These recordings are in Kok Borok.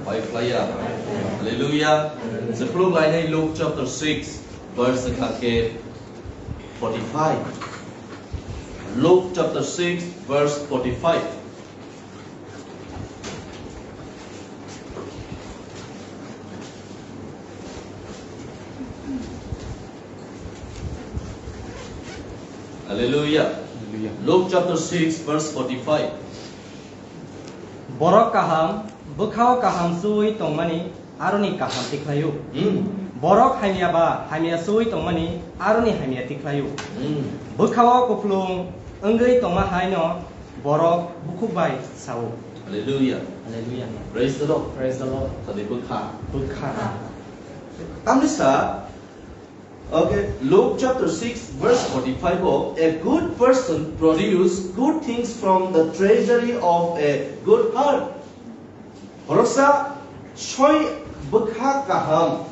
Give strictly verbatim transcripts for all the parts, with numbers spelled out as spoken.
Hallelujah. Hallelujah. Sephuluk lainai Luke chapter six, verse kha khe forty-five. Luke chapter six, verse forty-five. Hallelujah. Hallelujah. Luke chapter six, verse forty-five. Borok kaham, bwkhao kaham suwi tongmani aroni kaham tikhlaio. Hmm. Borok hamya ba hamya suwi tongmani aroni hamya tikhlaio. Hmm. Bwkhao kupulung wngwi tongma haino borok bukhuk bai sao. Hallelujah. Hallelujah. Praise the Lord. Praise the Lord. Tadi bwkha. Bwkha. Tamni sa, okay, Luke chapter six, verse forty-five o, "A good person produce good things from the treasury of a good heart." Horoksa soi bwkha kaham.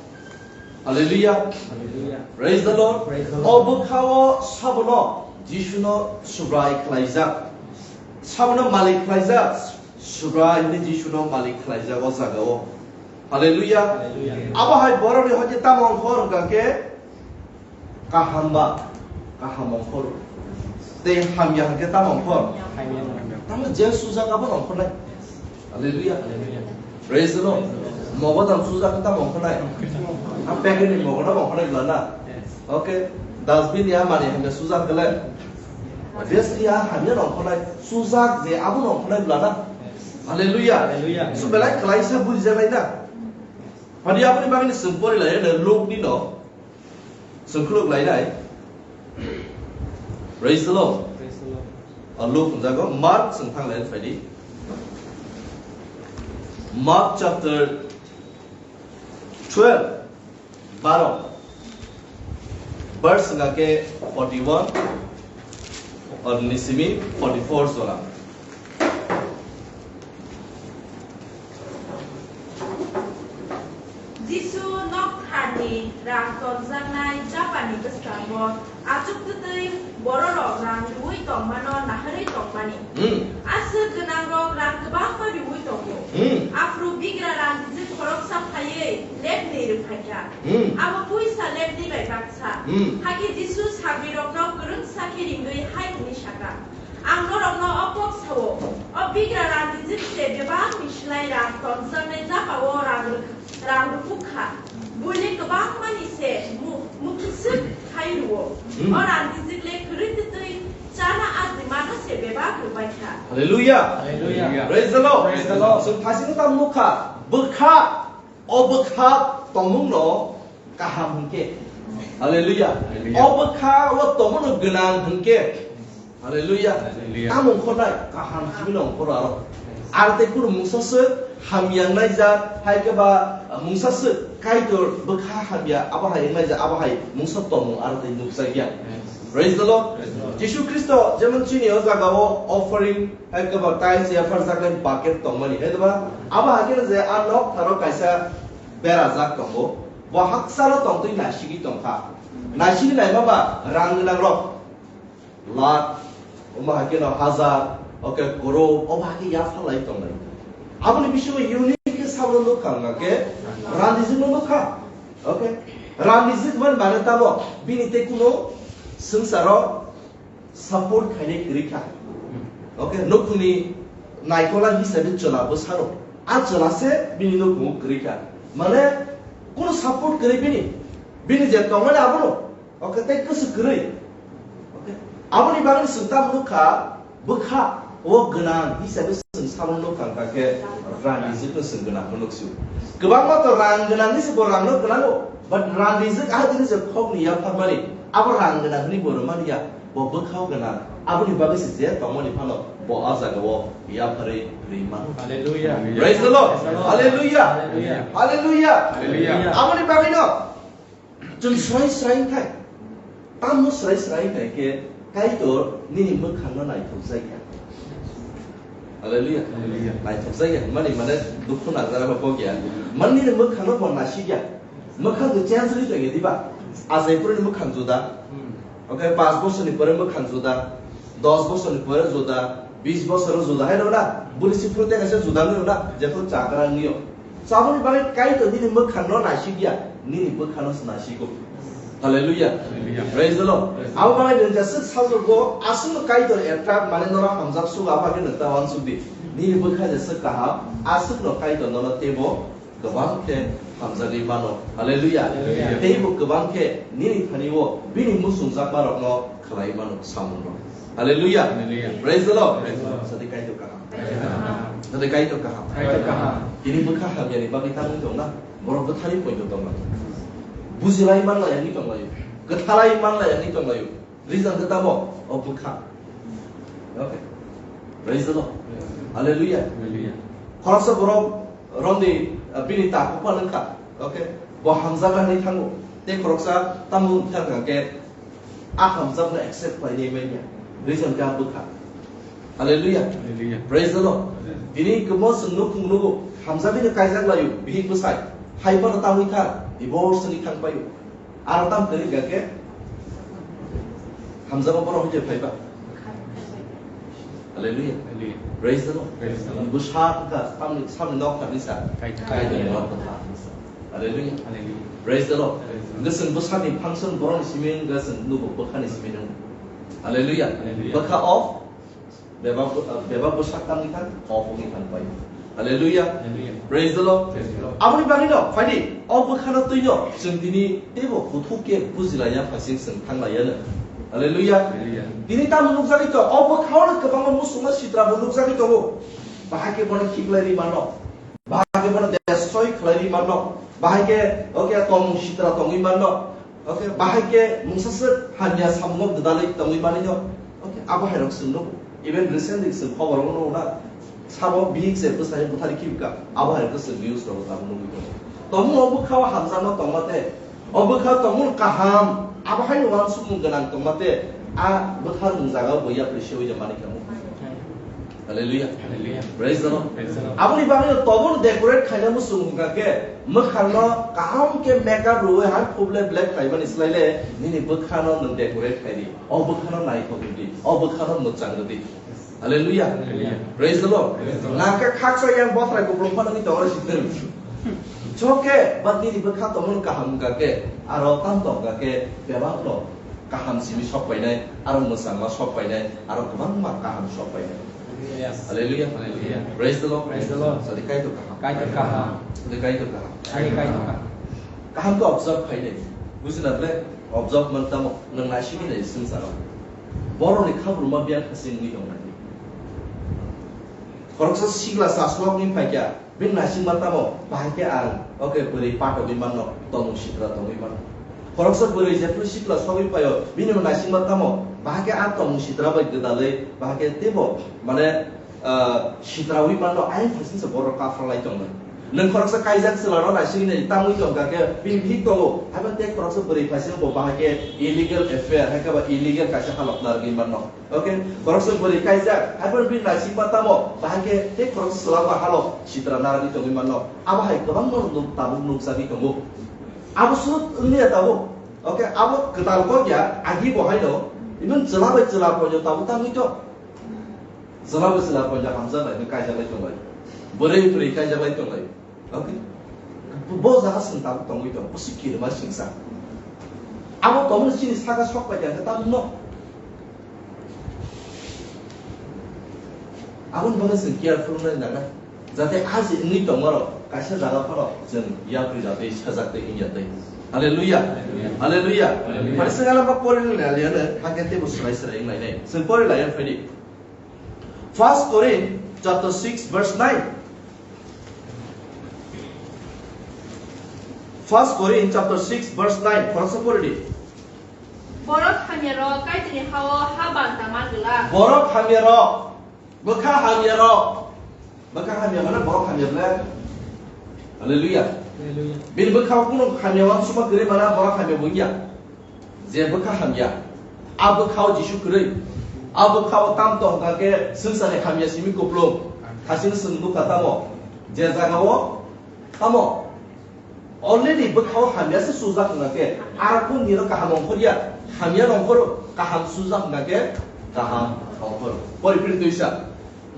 Hallelujah. Hallelujah. Praise the Lord. Praise the Lord. O bwkha o sabono Jisuno Subrai khlaijak. Sabono malik khlaijak. Subrai hwnwi Jisuno malik khlaijak o jaga o. Hallelujah. Hallelujah. Abo hai borokni hoite tamo ongkhor hwnkha khe kaham ba, kaham ongkhor. Tei hamya hwnkhe tamo ongkhor. Hamya. Tamo je sujak abo ongkhornai. Hallelujah. Hallelujah. Praise the Lord. Mogo tamo sujak tamo ongkhornai. Ang packet ni mogo tamo ongkhornai bwla na. Yes. Okay. Dustbin ya mani hamya sujak kele. Obviously ya hamya ongkhornai. Sujak je abo ongkhornai bwla na. Yes. Hallelujah. Hallelujah. So belai kelaisa bujijaknai na. Hadi aboni bagwi ni sengpori lai na Luke ni no. Sengkhuluk lainai. Praise the Lord. Praise the Lord. O Luke hwnjago, Mark sengthang lai phaidi. Mark chapter twelve, baro. Verse hwnkha khe forty-one, or nisimi forty-four jora. Jisu noktharni rang tonjaknai japani bwskango achuk twtwi bororok rang rwui tongmano naharwi tongmani. Hmm. Aswk gwnangrok rang kwbangma rwui tongo. Hmm. Aphuru bigra randijwk khoroksa phaiwi lepni rwphaikha. Hmm. Abo puisa lepni bai baksa. Hmm. Hakhe Jisu sagrirokno kwrwngsa khe ringwi hai hwnwi sakha, "Ang norokno o kok sao, o bigra randijwk se bebakni slai rang tonjaknai japao rang rw-, rang rwphuk kha. Buini kwbangmani se mu-, mukhiswk khai rwo. Hmm. O randijwk le kwrwi twtwi chana ajimano se bebak rwbai kha." Hallelujah. Hallelujah. Praise the Lord. Praise the Lord. Chwng thasino tamo nukha, bwkha, o bwkha tongmungno kaham hwnkhe. Hallelujah. Hallelujah. O bwkha o tongmungno gwnang hwnkhe. Hallelujah. Hallelujah. Tamo ongkhornai kaham simi no ongkhor aro. Ar tei kunu mungsa swk hamya wngnai jak, hai khe ba, uh, mungsa swk Kaitor bwkha hamya abo hai wngnai jak, abo hai mungsa tongmung aro tei nukjakya. Yes. Praise the Lord. Praise the Lord. Jisu Khristo jemon chini o jaga o offering, hai khe ba tithes yapharjaknai bucket tongmani, hai ba? Abo hai khe je a nok tharo kaisa berajak tongo. Bo hakchalo tongtwi naisigwi tongkha. Naisigwi naima ba rang gwnang rok. Lakh, omo hai kheno hajar, okay, crore, omo hai khe yapharlai tongnai. Aboni bisingo unique khe sabo nukha, hwnkha khe randijwkno nukha. Okay? Randijwk hwnmani mane tamo, bini tei kuno swngcharo support khainai kwrwi kha. Okay? Nukhungni naikola hisabe chwla bwsano. A chwla se bini nukhungo kwrwi kha. Mane, kuno support kwrwi bini. Bini je tongmani abono. Okay, tei kwswk kwrwi. Okay. Aboni bagwi chwng tamo nukha, bwkha o gwnang hisabe chwng samung nukha, hwnkha khe rang rijwkno chwng gwnangkhe nuksio. Kwbangma to rang gwnangni se bo rangno gwnango, but rang rijwk a dini je khokni yapharmani, abo rang gwnang hwnwi bo rwmani ya, bo bwkha o gwnang. Aboni bagwi se je tongmani phano bo a jagao yapharwi rwi mano. Hallelujah. Praise the Lord. Praise the Lord. Hallelujah. Hallelujah. Hallelujah. Hallelujah. Aboni bagwino Chwng swrai swrai khai. Tamno swrai swrai khai khe Kaitor nini mwkhangno naithokjak ya. Hallelujah. Hallelujah. Naithokjak ya hwnmani mane dukhu nangjak kok ya. Mane nini mwkhangno bo naisik ya. Mwkhang to change wngwi tongya diba? Achai phuru ni mwkhang juda. Hmm. Okay, panch bosorni pore mwkhang juda. Dos bosorni pore juda. Bis bosor juda hai rw na. Bwrwi si phuru tei kaisa juda wngwi rw na. Jephuru chakra wngwi o. Saboni bagwi Kaitor nini mwkhangno naisik ya, nini bwkhano se naisigo. Hallelujah. Hallelujah. Praise the Lord. Praise the Abo Lord. Bagwi nwng jeswk sajugo, aswkno Kaitor attract mane norok hamjak sugo, abo bagwi nwng ta uansuk di. Nini bwkha jeswk kaham, aswkno Kaitor nono teibo kwbang khe hamjagwi mano. Hallelujah. Hallelujah. Teibo kwbang khe nini thani o bini muchungjakmarokno khlai mano samungrok. Hallelujah. Hallelujah. Praise the Lord. Praise the Lord. Sadi Kaitor kaham. Kaitor kaham. Sadi Kaitor kaham. Kaitor kaham. Tini bwkha hamyani bagwi tangwi tongna, borok bwthari poito tonglaio. Bujilai manlaiya wngwi tonglaio. Kwthalai manlaiya wngwi tonglaio. Reason khe tamo, o bwkha. Okay. Praise the Lord. Hallelujah. Hallelujah. Khoroksa borok romni, uh, bini takhuk phano wngkha. Okay. Bo hamjakna hinwi thango. Tei khoroksa tamo wngkha khe, a hamjakno accept khlainai manya. Reason khe a bwkha. Hallelujah. Hallelujah. Praise the Lord. Amen. Tini kwbangma chwng nukhung nugo, hamjagwi no kaijak laio, bihik bwsai. Hai phano tamwi kha, divorce wngwi thang paio. Aro tam kwrwi hwnkha khe hamjakma borok hwnwi phaiba. Hallelujah. Hallelujah. Praise the Lord. Praise the Lord. Bwsa wngkha samni, samni nok thani sa. Kaitor. Kaitor nok thani sa. Hallelujah. Hallelujah. Praise the Lord. Praise the Lord. Hwnkhe chwng bwsani function borokni simi wngkha, chwng nugo bwkhani simi wngkha. Hallelujah. Hallelujah. Bwkha of Bebak, bebak bwsak tangwi thang, kok wngwi thang pai. Hallelujah. Hallelujah. Praise the Lord. Praise the Lord. Aboni bagwino, phaidi, o bwkhano twino, chwng tini teibo kuthuk khe bujilaiya phaising chwng thanglaiya no. Hallelujah. Hallelujah. Tini tamo nukjagwi to, o bwkhao kwbangma muchungma sitra bo nukjagwi tongo. Bahai khe bono khiklai ri mano. Bahai khe bono destroy khlai ri mano. Bahai khe, okay, tongmung sitra tongwi mano. Okay, bahai khe mungsa swk hamya samungo gwdalwi tongwi manwi no. Okay, abo hai rok chwng nugo. Even recently chwng khobor o nugo na. Sabo bihik se bwsai bwthari khibika. Abo hai rok chwng news rok tabuk nugwi tongo. Tongmung o bwkha o hamjakma tongma tei. O bwkha tongmung kaham. Abo hai uansukmung gwnang tongma tei. A bwtharmung jaga o bo yapri sewi ja mani kamo. Hallelujah. Hallelujah. Praise the Lord. Praise the Lord. Aboni bagwi no tobon decorate khaina muchung hwnkha khe, mwkhangno kaham khe makeup rwui hai khuble black khlaimani slai le, nini bwkhano nwng decorate khai di. O bwkhano naithok rw di. O bwkhano mwchang rw di. Hallelujah. Hallelujah. Praise the Lord. Praise the Lord. Nang khe khaksa yang bothrai kuplung phano ni tongre sitir. Chokhe, but nini bwkha tongmani kaham hwnkha khe, aro tam tongkha khe, bebak no kaham simi sok painai, aro mwchangma sok painai, aro kwbangma kaham sok painai. Yes. Hallelujah. Hallelujah. Praise the Lord. Praise the Lord. Sadi Kaitor kaham. Kaitor kaham. Sadi Kaitor kaham. Sadi Kaitor kaham. Kaham khe observe khainai. Bujina ble observe man tamo nwng naisingwi nai swngcharo. Borokni khabruma biyang khasing wngwi tongnai. Khoroksa sikla chaslokni phaikya. Bini naisingma tamo, bahai khe ang, okay, bwrwi patogwi manno, tongmung sitra tongwi manno. Khoroksa bwrwi jephru sikla sogwi phaio, bini naisingma tamo, bahai khe ang tongmung sitra bai gwdalwi, bahai khe teibo, mane, ah, sitrawi manno, ayang phaisingsa borok kaphra lai tongnai. Nwng khoroksa kaijak chwlano naisingwi nai tangwi tongkha khe, bini bihik tongo, haiba tei khoroksa bwrwi phaising bo bahai khe illegal affair, hai khe ba illegal kaisa halok narwgwi manno. Okay, khoroksa bwrwi kaijak, haiphano bini naisingma tamo, bahai khe tei khoroksa chwla ba halo sitra narwgwi tongwi manno. Abo hai kwbangma nuk-, tabuk nukjagwi tongo. Abo sut wngliya tabuk. Okay, abo kwtal kok ya, agi bo haino, even chwla bai chwla poito tabuk tangwi tong. Chwla bai chwla poito hamjak lai, kaijak lai tonglai. Bwrwi bwrwi kaijak lai tonglai. Okay? Bo jaga chwng tabuk tongwi tong, bwswk kirima singsa. Abo tongmani chini saka sok pai kha, tabuk no. Aboni bagwi chwng careful wngna nangnai. Jate aji wngwi tongmarok kaisa jaga phano chwng yapri jatwi sajak tei wngya tei. Hallelujah. Hallelujah. Hallelujah. Hallelujah. Phaisa gana ba pori lai liya no, hakhe teibo swrai swrai wng lainai. Chwng pori laiya phaidi. First Corinth chapter six verse nine. First Corinth chapter six verse nine. Khoroksa pori di. Borok hamya rok Kaitorni hao ha banta man glak. Borok hamya rok, bwkha hamya rok, bwkha hamya mane borok hamya ble. Hallelujah. Hallelujah. Bini bwkha o kunu hamya uansukma kwrwi mana borok hamya bo wngya. Je bwkha hamya, a bwkhao Jisu kwrwi, a bwkhao tam tongkha khe swngcharni hamya simi kuplung. Hasing chwng nukha tamo, je jagao tamo already bwkhao hamya se sujak wngkha khe, a kung nino kaham ongkhorya, hamya ongkhoro, kaham sujak wngkha khe kaham ongkhoro. Pori piri twisa.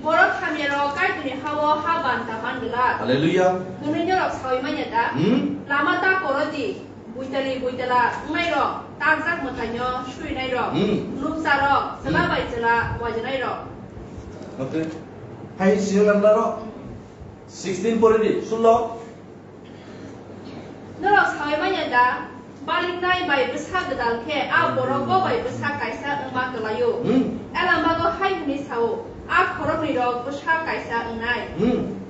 Borok hamyarok Kaitorni ha-o ha ban ta man glak. Hallelujah. Hwnwi norok saui manya da? Hmm? Lama ta koro di, buitali buitala wngnairok takjak mwtaino surinairok, Hmm. lupcharok, chwla Hmm. bai chwla wajanairok. Okay. Hai siyang lamdarok. Sixteen pore di, sullo. Norok saui manya da, baliknai bai bwsa gwdal khe a borok bo bai bwsa kaisa wngma kwlaio. Hmm. Elambago hai hwnwi sao, a khoroknwi rok bwsa kaisa wngnai. Hmm.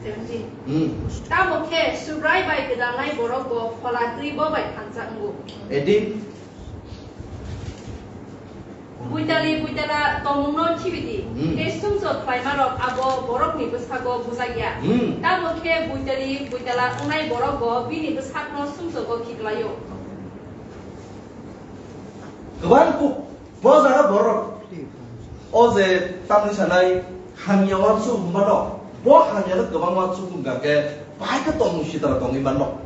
Seventeen. Hmm. Tamo khe Subrai bai gwdalnai borok bo phola twi bo bai thansa wngo. Eighteen. Buitali buitala tongmungno khibi di, Hmm. tei sumsok khlaimarok abo borokni bwsago bujak ya. Hmm. Tamo khe buitali buitala wngnai borok bo bini bwsakno sumsogo khiklaio. Kwbang kuk, bo jaga borok. O je tamni sanai hamya wansuk hwnmano, bo hamyano kwbang wansuk wngkha khe, bahai khe tongmung sitra tongwi mano.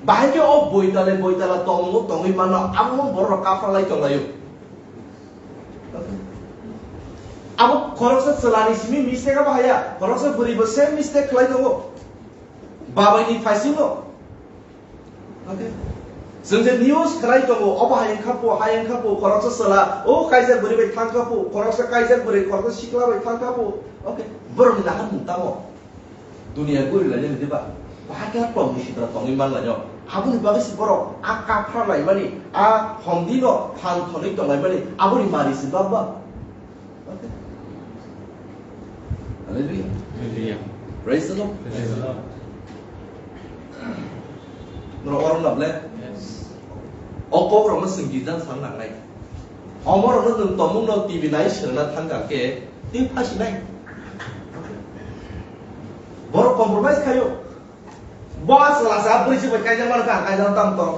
Bahai khe o buitali buitala tongmung tongwi mano, abo borok kaphar lai tonglaio. Abo khoroksa chwlani simi mistake abo haya, khoroksa bwrwi bo same mistake khlai tongo. Babaini phaisingo. Okay. Chwng je news khlai tongo, obo hai wngkha po, hai wngkha po, khoroksa chwla, o kaijak bwrwi bai thang kha po, khoroksa kaijak bwrwi, khoroksa sikla bai thang kha po. Okay. Borokni naharmung tamo. Dunia guri lai nini diba? Bahai khe tongmung sitra tongwi man laino. Aboni bagwi se borok a kaphra laimani, a homdino phan thonwi tong laimani, aboni mari se bak bak. Okay. Hallelujah. Hallelujah. Praise the Lord. Praise the Lord. Norok orom na ble? Yes. O kokrokno chwng gijang san nangnai. Omorokno nwng tongmungno T V nai srwngna thangkha khe twi phasinai. Borok compromise khaio. Bo a chwla sa bwrwi se bai kaijak mano kha, kaijak tam tong.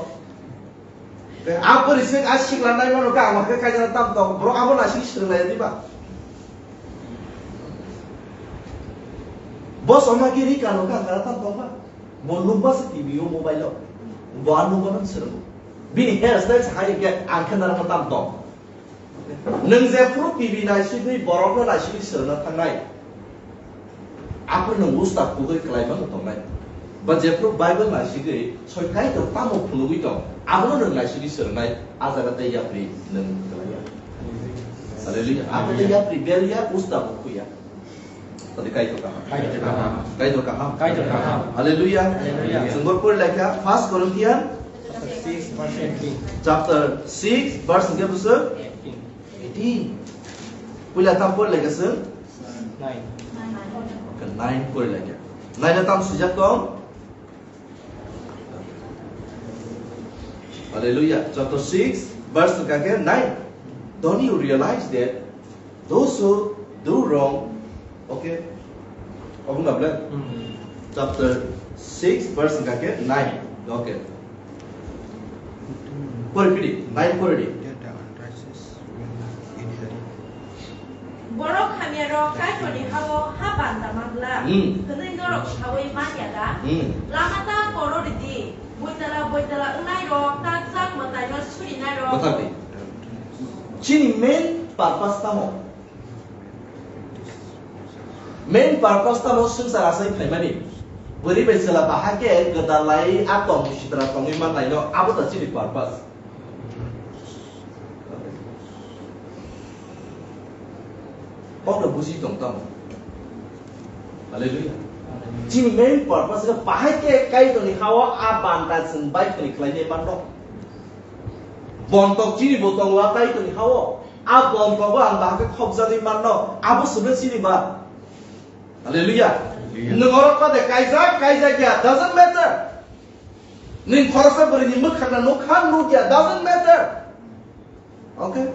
Tei a bwrwi se a sikla nai mano kha, ang khe kaijak tam tong. Borok abo naising srwng lai diba? Bo soma ki ri kano kha, kano tam tong ba? Bo nukba se T V o, mobile o. Bo a nukba nang srwng. Bini hair style sa hai khe ang khe narwkma tam tong. Nwng jephru T V naisigwi borokno naisigwi srwngna thangnai, aphuru nwng usta kugwi kwlai mano tongnai. Ba jephru Bible naisigwi soi Kaitor tamo phunugwi tong, abono nwng naisigwi srwngnai, a jaga tei yapri nwng kwlaiya. Hallelujah. Abo tei yapri belya, usta bo khuya. Tadi Kaitor kaham. Kaitor kaham. Kaitor kaham. Kaitor kaham. Hallelujah. Hallelujah. Chwng bo pori laikha, First Corinthian Chapter six, verse eighteen. Chapter six, verse hwnkhe bwswk? Eighteen. Eighteen. Puila tam pori laikha chwng? Nine. Okay, nine pori laikha. Nine o tam swijak tong? Hallelujah. Chapter six, verse hwnkha khe nine. Don't you realize that those who do wrong, okay? Obo na ble? Hmm. Chapter six, verse hwnkha khe nine. Okay. Pori pidi, nine pori di. Borok hamya rok Kaitorni ha-o ha banda manglak, Hmm. hwnwi norok saui manya da? Hmm. Lama ta koro ridi, boitala boitala wngnai rok, takjak mwtaino surinai rok. Bwthak di. Chini main purpose tamo? Main purpose tamo swngchar achai phaimani? Bwrwi bai chwla bahai khe gwdalai a tong sitra tongwi mannaino, abo da chini purpose. Kokno buji tong tamo? Hallelujah. Chini main purpose khe bahai khe Kaitorni ha-o a banda chwng bai khwlai khlainai manno. Bontok chini bo tongo a Kaitorni ha-o. A bontogo ang bahai khe khopjagwi manno. Abo se chini ba. Hallelujah. Hallelujah. Nwng oro kode kaijak, kaijak ya, doesn't matter. Nwng khoroksa bwrwini mwkhangno nukha, nukya, doesn't matter. Okay?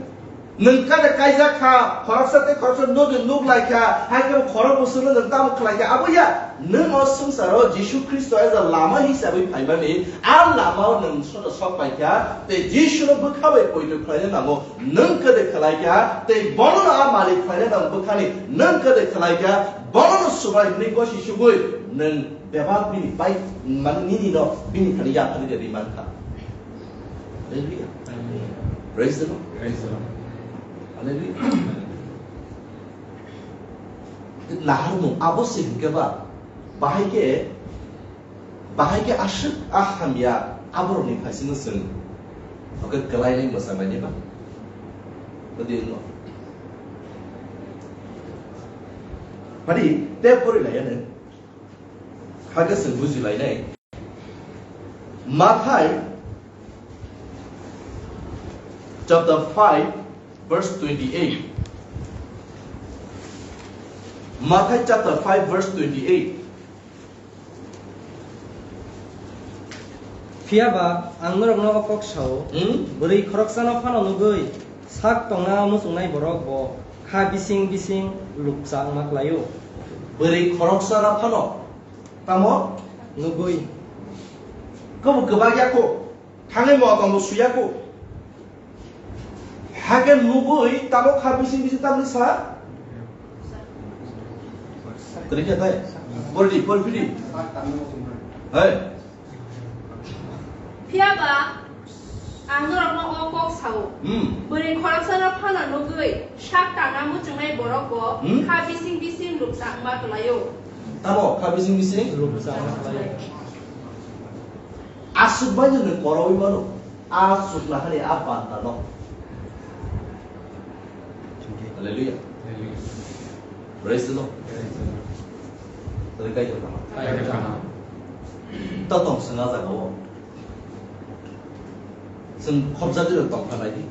Nwng kade kaijak kha, khoroksa tei khoroksa nugwi nuk lai kha, hai khe khorok bwswkno nwng tamo khlai kha, abo ya. Nwng o swngcharo Jisu Khristo as a lama hisabwi phaimani, a lamao nwng sono sok pai kha, tei Jisuno bwkha bai poito khlaina nango. Nwng kade khlai kha, tei bono a malik khlaina nango bwkhani, nwng kade khlai kha, bono swbai hwnwi gosi sugwi, nwng bebak bini bai, mani nini no, bini thani yaphari de ri man kha. Hallelujah. Praise the Lord. Praise the Lord. Hallelujah. naharmung abo se hinkhe ba, bahai khe, bahai khe aswk a hamya aborokni phaisingno chwng, oke, kwlainai mwchanglaini ba? Bwdwi wngno. Phadi, tei porilaiyano. Hakhe chwng bujilainai. Mathai chapter five, verse twenty-eight. Mathai chapter five, verse twenty-eight. Phiya ba ang norokno o kok sao, Hmm? Bwrwi khoroksano phano nugwi sak tongna muchungnai borok bo kha bising bising lukcha wngma kwlaio. Bwrwi khoroksano phano tamo? Nugwi. Kobo kwbak ya kho. Thangwi motom bo suya kho. Hakhe nugwi tamo kha bising bising tamni sa? Kwrwi khe tai? Pordi, porphidi. Hai. Phiya ba ang norokno o kok sao. Hmm. Bwrwi khoroksano phano nugwi sak tangna muchungnai borok bo Hmm. kha bising bising lukcha wngma kwlaio. Tamo kha bising bising? Lukcha wngma kwlaio. Aswk bai no nwng koroui mano, a chukla hani a panta no. Hallelujah. Hallelujah. Praise the Lord. Praise the Lord. Tari kaitor kama. Kaitor kama. Ta tong swnga jaga o. Chwng khobjagwi rok tong kha nai di.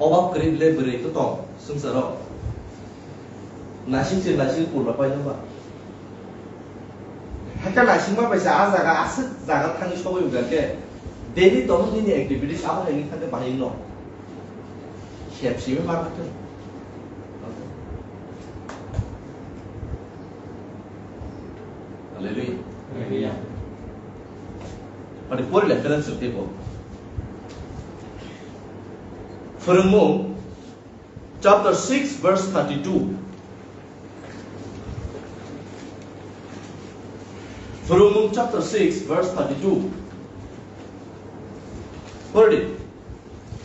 Obab kwrwi le bwrwi to tong swngcharo. Naising se naising purla paino ba. Hakhe naising ma paisa a jaga aswk jaga thangwi sogwi wngkha khe. Daily tong nini activities abo hai wngkha khe bahai no. Khep simi ma kha khe. Hallelujah. Hallelujah. Pari pori le kelen suk tebo. Phwrwngmung chapter six verse thirty-two. Phwrwngmung chapter six verse thirty-two. Pori di.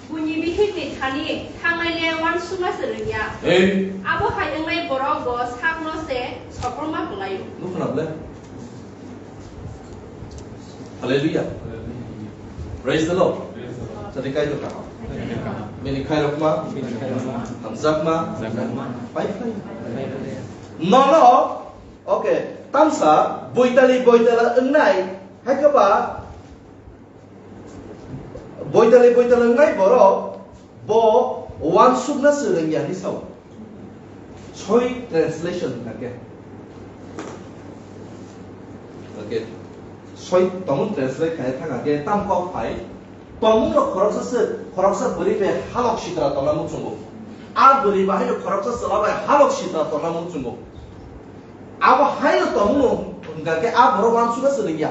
Buini bihikni thani thangnai le uansukna se rwngya. Hey. Abo hai wngnai borok bo sakno se sokorma kwlaio. Nukhna ble. Hallelujah. Praise the Lord. Jadi kaitor kaham. Bini khairokma. Hamjakma. Pai phai. Nono. Okay. Tamsa boitali boitala wngnai. Hai khe ba Boitali boitali wngnai borok bo uansukna se rwngya hinwi sao. Soi translation hwnkha khe. Okay. Soi tongmung translate khai thangkha khe tam kok phai. Tongmung no khoroksa se, khoroksa bwrwi bai halok sitra tongna muchungo. A bwrwi bahai no khoroksa chwla bai halok sitra tongna muchungo. Abo hai no tongmung no hwnkha khe a borok uansukna se rwngya.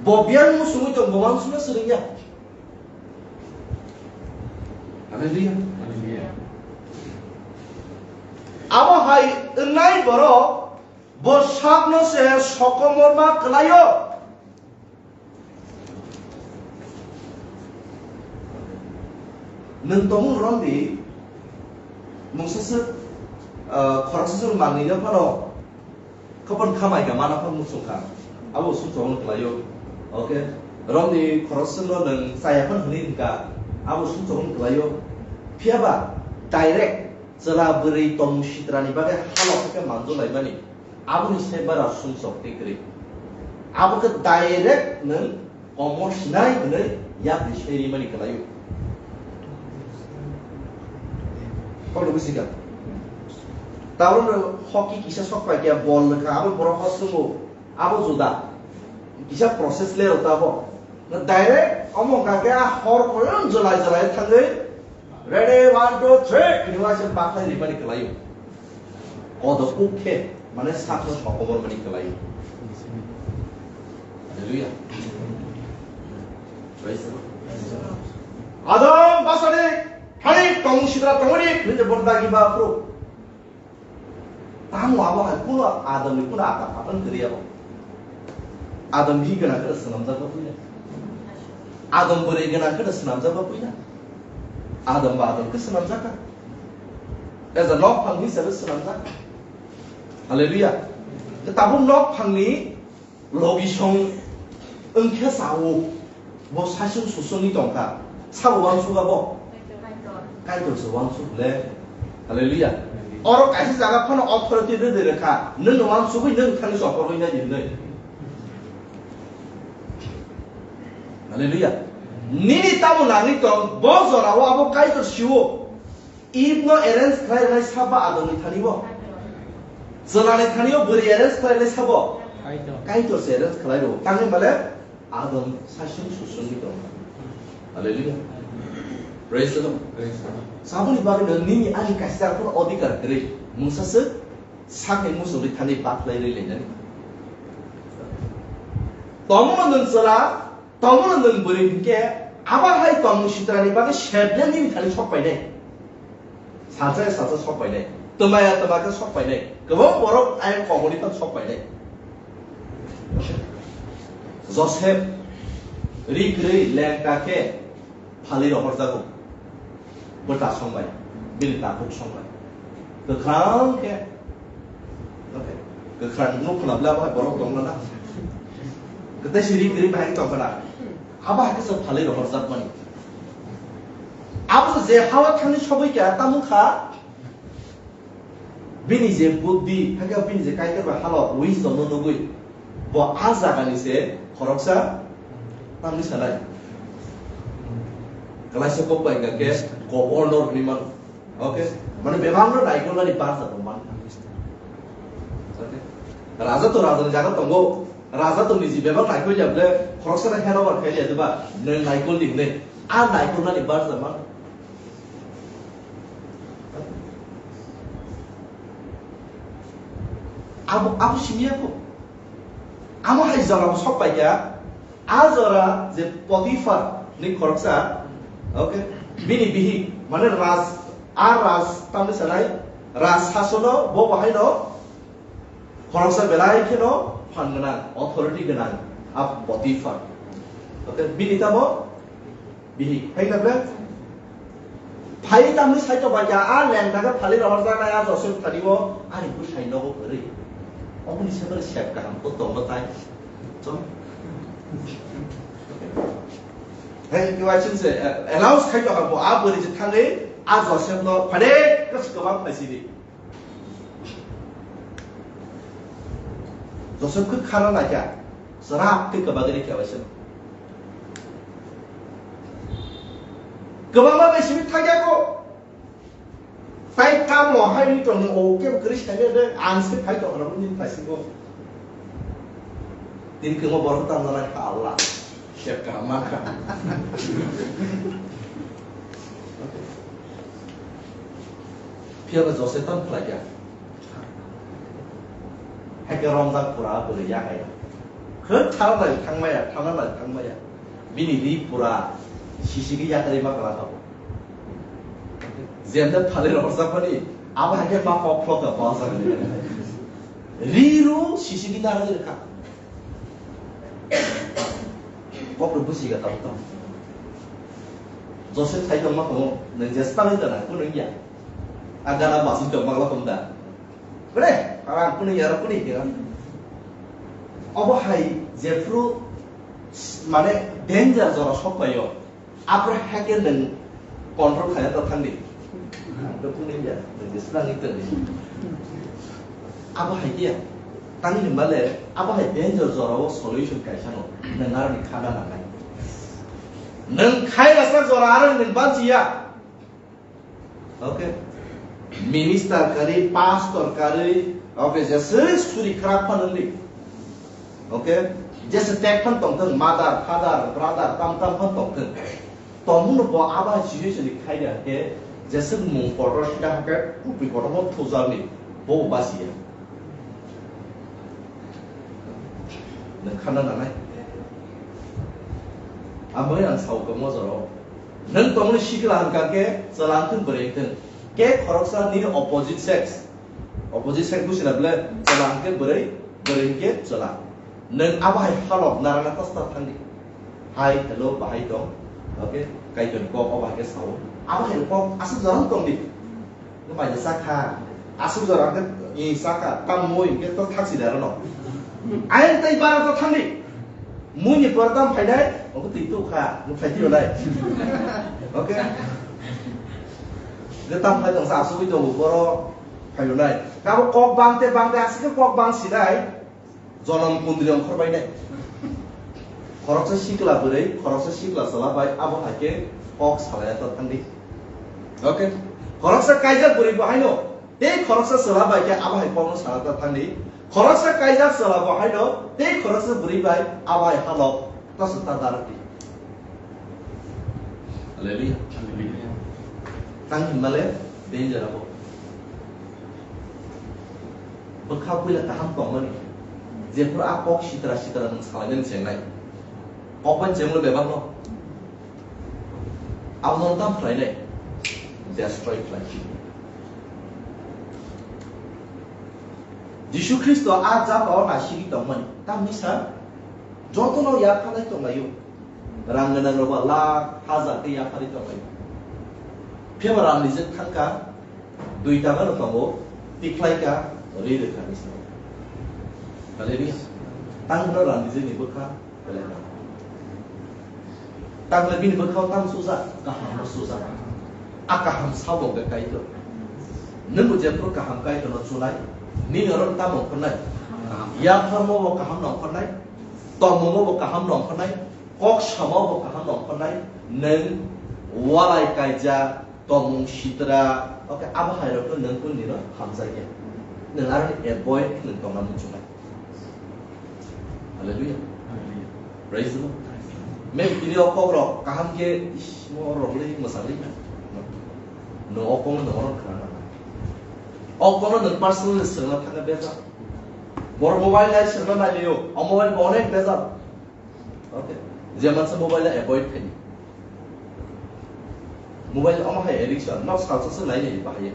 Bo biyang musungwi tong, bo uansukna swrwngya. Hallelujah. Hallelujah. Abo hai wngnai borok bo sakno se sokomorma kwlaio. Nwng tongmung romdi, mungsa swk, ah, khoroksa swk manwi no phano, Khopon khamai ka mana phang muchung kha. Abo sumsok no kwlaio. Okay. Romni khoroksa no nwng chaya phang hwnwi hwnkha. Abo sumsok no kwlaio. Phiya ba direct chwla bwrwi tong sitra ni bagwi halok khe manjo laimani. Aboni se bara sumsok tei kwrwi. Abo khe direct nwng Komor sinai hwnwi yakni sai rimani kwlaio. Kokno buji kha. Tabukno hockey kisa sok pai khe bol rwkha, abo borok hostungo, abo juda. Kisa process le rw tabo. Na direct omo hwnkha khe a hor koyon jolai jolai thangwi Ready, one, two, three. Hwnwi waisa bakhlai rimani kwlaio. Kodo kuk khe, mane sakno sokomor mani kwlaio. Hallelujah. Praise the Lord. Adam basani, hani tong sidra tongri, hwnwi borok dagi ba phuru. Tamo abo hai kuno Adamni kuno ata patan kwrwi abo. Adam bihik gwnang khe swnamjak ba puila. Adam bwrwi gwnang khe swnamjak ba puila. Adam ba Adam khe swnamjak kha. Kaisa nok phang hisabe swnamjak. Hallelujah. Tabuk nok phangni logi song wngkhe sao. Bo saichung susungni tongkha. Sabo wansuk abo? Kaitor se wansuk le. Hallelujah. Oro kaisa jaga phano authority rwdi rwkha. Nwng wansugwi nwng thani sokorwi nai hinwi. Hallelujah. Nini tamo nangni tong, bo jorao abo Kaitor siwo. Eve no arrange khlai rwnai sabo Adam ni thani bo. Chwla ni thani bo bwrwi arrange khlai rwnai sabo. Kaitor. Kaitor se arrange khlai rwo. Tangni bale Adam saichung susungwi tong. Hallelujah. Praise the Lord. Praise the Lord. Saboni bagwi no nini ani kaisa phano odhikar kwrwi. Mungsa se sakni muchungwi thani bakhlai rwi lainani. Tongmo nwng chwla, tongmo nwng bwrwi hinkhe, abo hai tongmung sitrani bagwi sebde nini thani sok painai. Salsa ya salsa sok painai. Twmaya twma khe sok painai. Kwbang borok ayang koboni phano sok painai. Joseph ri kwrwi lengta khe phalwi rohorjago. Bwta songbai, bini takhuk songbai. Kwkhwrang khe, okay, kwkhwrang nuk khwna bwle abo hai borok tong na. Kwtai siri kwrwi bahai tong khwna. Abo hai khe se phalwi rohorjak mani. Abo je hawa thani sogwi kha, tamo kha. Bini je buddhi, hakhe bini je Kaitor bai halok, wisdom no nugwi, bo a jaga ni se khoroksa tamni sanai. Kalaisa kok bai hingka khe governor hinwi mano. Okay? Mane bebak no naikol nani barja bo man. Okay? Raja to raja ni jaga tongo. Raja to niji bebak naikol ya ble khoroksa na hand over khai ya diba. Nwng naikol ni hinwi. A naikol nani barja man. Abo, abo simi ya ko. Amo hai jora bo sok pai kha. A jora je Potiphar ni khoroksa, okay, bini bihik, mane raj, a raj tamni sanai, raj sasono bo bahai no khoroksa belai kheno phan gwnang, authority gwnang, a Potiphar. Okay, bini tamo bihik, hai na ble? Phai tamni sai to bai kha, a leng daga phali rohor janai, a Joseph thani o, ani bwsai nogo kwrwi. Oboni se bwrwi sep kaham ko tongno tai. Chong. Hey, kiwa chin se, eh, announce khai to bo, a bwrwi je thangwi, a Joseph no phade kwbang phaisidi. Joseph khe khana naikha, srap khe kwbagwi rikha bai se. Kwbangma bai simi thangya ko. Tai kamo hai ni tong o ke kwrwi sai de, ang se phai to horo ni phai singo. Tin kemo borok tam na naikha Allah. Sep kaham mankha. Phiya ba Joseph tam khlai kha. Hai khe romjak pura bwrwi yakhai. Khwk thana nai thangmaya, thana nai thangmaya. Bini ri pura sisigi yakhai ma kala tabo. Jemda phale romjak mani, abo hai khe ma kok phlok da bangsa. Ri ru sisigi na ri kha. Kok rw busi ga tamo tamo. Joseph sai tongma tongo, nwng je swtangwi tana, kunu wngya. A gana basing tongma la tong da. Bre, ara kunu wngya, ara kunu wngya. Obo hai jephru, mane, danger jora sok paio. Aphuru haikhe nwng control khaina ta thangdi. Ang to kunu ya, nwng je swrangwi tongdi. Abo hai khe ya, tangni male, abo hai danger jorao solution kaisa no, nwng aroni khana nangnai. Nwng khai rasa jora aro nwng banchi ya. Okay. Minister kari, pastor kari, okay, jese suri kharap phan wngdi. Okay. Jese tek phan tongthwng, mother, father, brother, tam tam phan tongthwng. Tongmung no bo abo hai situation ni khai da khe, jese mung kotor sida hakhe, kupi kotor bo thujakni, bo basiya. Nwng khana nanai. Ang bagwi ang sao khe mojoro. Nwng tongmani sikla hwn kha khe chwla wngthwng bwrwi wngthwng. Khe khoroksa nini opposite sex. Opposite sex busi na bwle chwla hwn khe bwrwi, bwrwi hwn khe chwla. Nwng abo hai halok narana kosta thangdi. Hai, hello, bahai tong. Okay, Kaitor ni kok o bahai khe sao. Abo hai kok aswk jora tong di. Nung bai sakha. Aswk jora ke i sakha. Tam moi ke to thaksi daro no. Ayang tai bara to thang di. Mui ni por tam phai dai. Obo twi tu kha. Nung phai tiro dai. Okay. Je tam phai tong sa aswk tong boro phai dai. Kabo kok bang te bang te aswk kok bang si dai. Jonom kundri ongkhor bainai. Khoroksa sikla bwrwi, khoroksa sikla chwla bai abo hai khe kok salai ya ta thangdi. Okay. Khoroksa kaijak bwrwi bo haino tei khoroksa chwla bai khe abo hai kokno salai ta thangdi. Khoroksa kaijak chwla bo haino tei khoroksa bwrwi bai abo hai halok ta swk ta darakdi. Hallelujah. Hallelujah. Tang hinmale danger abo. Bwkha puila kaham tongmani. Jephuru a kok sitra sitra nwng salainani chengnai. Kok bai chenglo bebakno. Abono tam khlainai. Destroy khlai. Jisu Khristo a jagao naisingwi tongmani. Tamni sa jotono yapharnai tonglaio. Rang gwnang rok ba lakh hajar khe yapharwi tonglaio. Phiya ba rang rijak thangkha, dui taka no tongo, tikhlai ka, ri rwkha ni sini. Hallelujah. Tang no rang rijak ni bwkha, belai rang. Tang le bini bwkha o tang suja, kaham no suja. A kaham sabo be Kaitor. Nung bo jephuru kaham Kaitor no chunai, nini oro tamo khornai. Yapharmo bo kaham no khornai, tongmungo bo kaham no khornai, kok samo bo kaham no khornai, nung walai kaijak, tongmung sitra, okay, abo hai rok no nung kun dino hamjakya. Nung aro avoid nung tongna muchunai. Hallelujah. Praise the Lord. Maybe tini o kok rok kaham khe, "Ish, mo rok le mwsang le na." No, o kok no rok khana na. O kok no personal swrwngna thangna bejak. Bor mobile nai swrwngna nai liyo. O mobile bo onek bejak. Okay. Je mansa mobile avoid khaidi. Mobile omo hai addiction, nok salsa se nai nai bahai.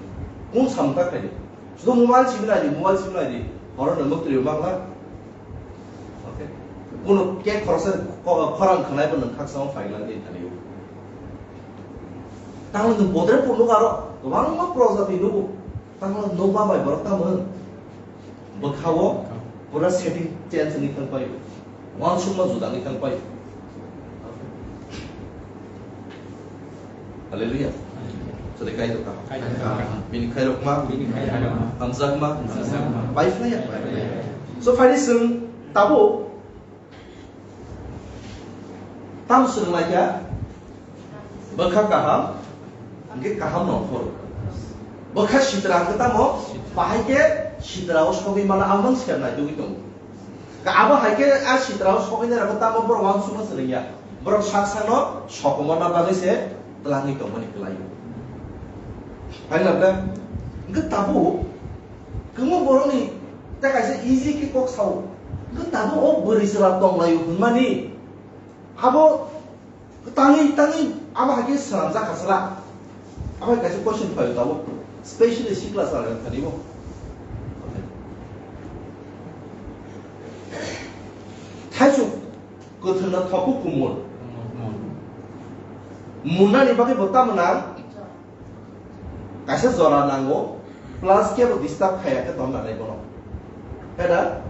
Kun samta khaidi. Sudo mobile simi nai di, mobile simi nai di. Horo no mukri mangla. Okay. Kuno ke khoroksa ko-, khorang khanai bo nang khaksa o faila di thani. Tang nung bodre punu karo, kwbangma project ni nugo. Tang nung ma bai borok tamo. Bwkha-o pura setting change wngwi thang paio. Uansukma juda wngwi thang paio. Hallelujah. Chwrai kaitor kaham. Kaitor kaham. Bini khairokma. Bini khairokma. Hamjakma. Hamjakma. Paiphlaiya. Paiphlaiya. So, phai di chwng tabuk Tam swrwnglaikha, bwkha kaham, hwnkhe kaham nongkhor. Bwkha sitra hwnkhe tamo, bahai khe sitra o sogwi mano, ang mang sernai tugwi tongo. Ka abo hai khe a sitra o sogwi nai rokhe tamo borok uansukma swrwngya. Borok sak sakno sokomorna bagwi se twlangwi tongmani kwlaio. Hai na bwle? Hwnkhe tabuk Kwbangma borokni tei kaisa easy khe kok sao. Hwnkhe tabuk o bwrwi chwla tonglaio hwnmani abo tangwi tangwi abo hai khe swnamjak kha chwla. Abo hai kaisa question phaio tabuk, specially sikla chwla thani bo. Thaichuk kwthwngno thokhu kumul. Munnani bagwi bo tamo nang? Kaisa jora nango, plus kebo disturb khaiya khe tong nanai bono. Heda,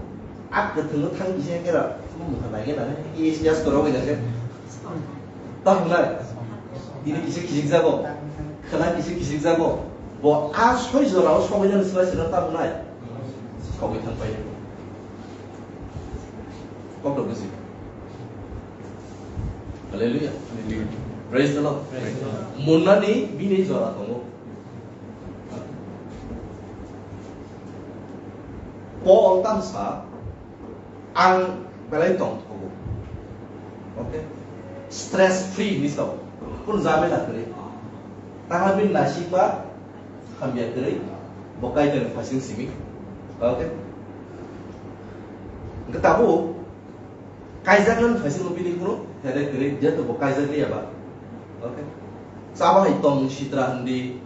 a kwthwngno thang kisa khe ra, mungkha nai khe nanai, yes, yes, korok bai nai khe. Tong nai. Tini kisa kisik jago, khwna kisa kisik jago. Bo a soi jora o sogwi nani swlai swlai tamo nai. Sogwi thang pai. Kok dok bisi. Hallelujah. Hallelujah. Praise the Lord. Praise the Lord. Munnani bini jora tongo. Paul tamsa ang belai tong thogo. Okay? Stress free ni sao. Kun jamela kwrwi. Tangla bini naisik ba hamya kwrwi. Bo kaitor ni phasing simi. Okay? Hwnkhe tabuk Kaijaknani phaisingno bini kunu headache kwrwi, jeto bo kaijakliya ba. Okay. Chaba hai tong sitra hwndi.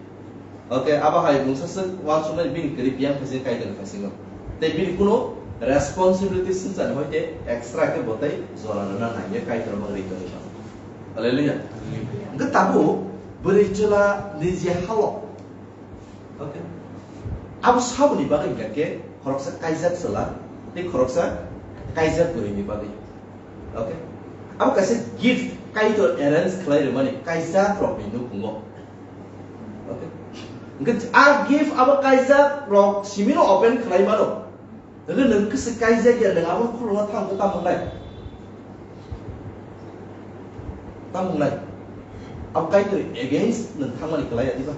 Okay, abo hai mungsa swk uansuknai bini kwrwi biyang phaising kaijaknai phaisingo. Tei bini kunu responsibility swngchani hoi khe extra khe bo tei jora rwna nangya kaitor bangri tongwi mano. Hallelujah. Hwnkhe tabuk Bwrwi chwla ni je halok. Okay. Abo saboni bagwi hwnkha khe khoroksa kaijak chwla tei khoroksa kaijak bwrwi ni bagwi. Okay. Abo kaisa gift Kaitor arrange khlai rwmani kaijak rokni nukhungo. Okay. Hwnkhe a gift abo kaijak rok simino open khlai mano. Hwnkhe nwng kisa kaijak ya, nwng abo khulumna thang khe tamo wngnai? Tamo wngnai? Abo Kaitor against nwng thangmani kwlai ya diba?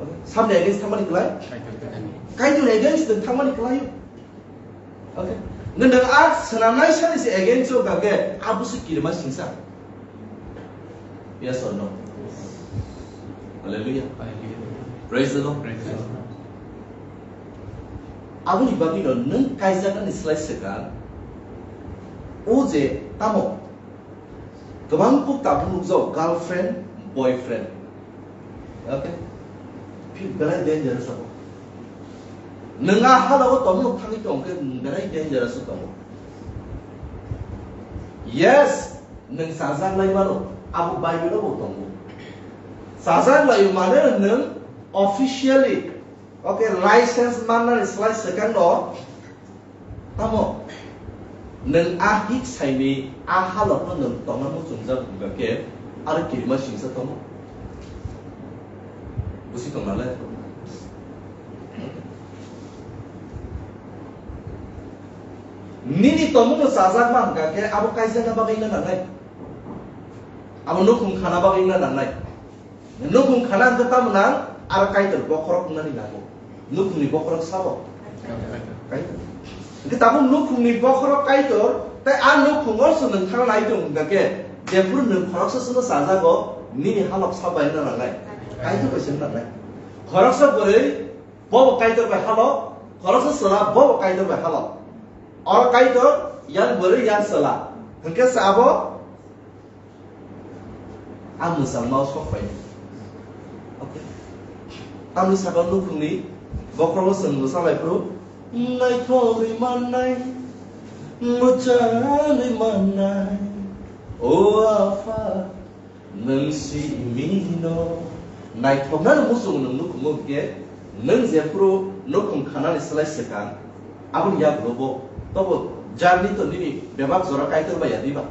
Okay. Sabni against thangmani kwlai? Kaitor against nwng thangmani kwlai. Okay. Nwng, nwng a swnamnai sani se against o hwnkha khe abo se kirima singsa. Yes or no? Hallelujah. Praise the Lord. Praise the Lord. Aboni bagwino nwng kaijaknani slai swkang, o je tamo kwbang kuk tabuk nukjao, girlfriend, boyfriend. Okay? Phi-, belai dangerous abo. Nwng a halao tongmano thangwi tong khe belai dangerous tongo. Yes, nwng chajak lai mano, abo Bible o bo tongo. Chajak lai mane nwng officially, okay, license mannani slai swkang no tamo nwng a hik saini a halok no nwng tongna muchungjak hwnkha khe aro kirima singsa tongo. Busi tong nalai. Nini tongmung no chajak ma hwnkha khe abo kaijakna bagwi wngna nangnai. Abo nukhung khana bagwi wngna nangnai. Nukhung khana hwnkhe tamo nang, aro Kaitor bokhorok wngnani nango. Nukhungni bokhorok sabo? Kaitor. Hwnkhe tabuk nukhungni bokhorok Kaitor, tei a nukhungo se nwng thangna nai tong hwnkha khe, jephuru nwng khoroksa chwngno chajago, nini halok sabo bai wngna nangnai? Kaitor bai se wngna nangnai. Khoroksa bwrwi, bobo Kaitor bai halok, khoroksa chwla, bobo Kaitor bai halok. Oro Kaitor, yang bwrwi, yang chwla. Hwnkhe se abo, a mwchangma o sok pai. Okay. Tamni saka nukhungni bokhorogo chwng mwchang lai phuru, naithok rwi mannai, mwchang rwi mannai, o Apha, nwng simi no. Naithoknani muchungo nwng nukhungo hwnkhe, nwng jephuru nukhung khanani slai swkang, aboni yagulo bo tobo jarni to nini bebak jora Kaitor bai ya diba?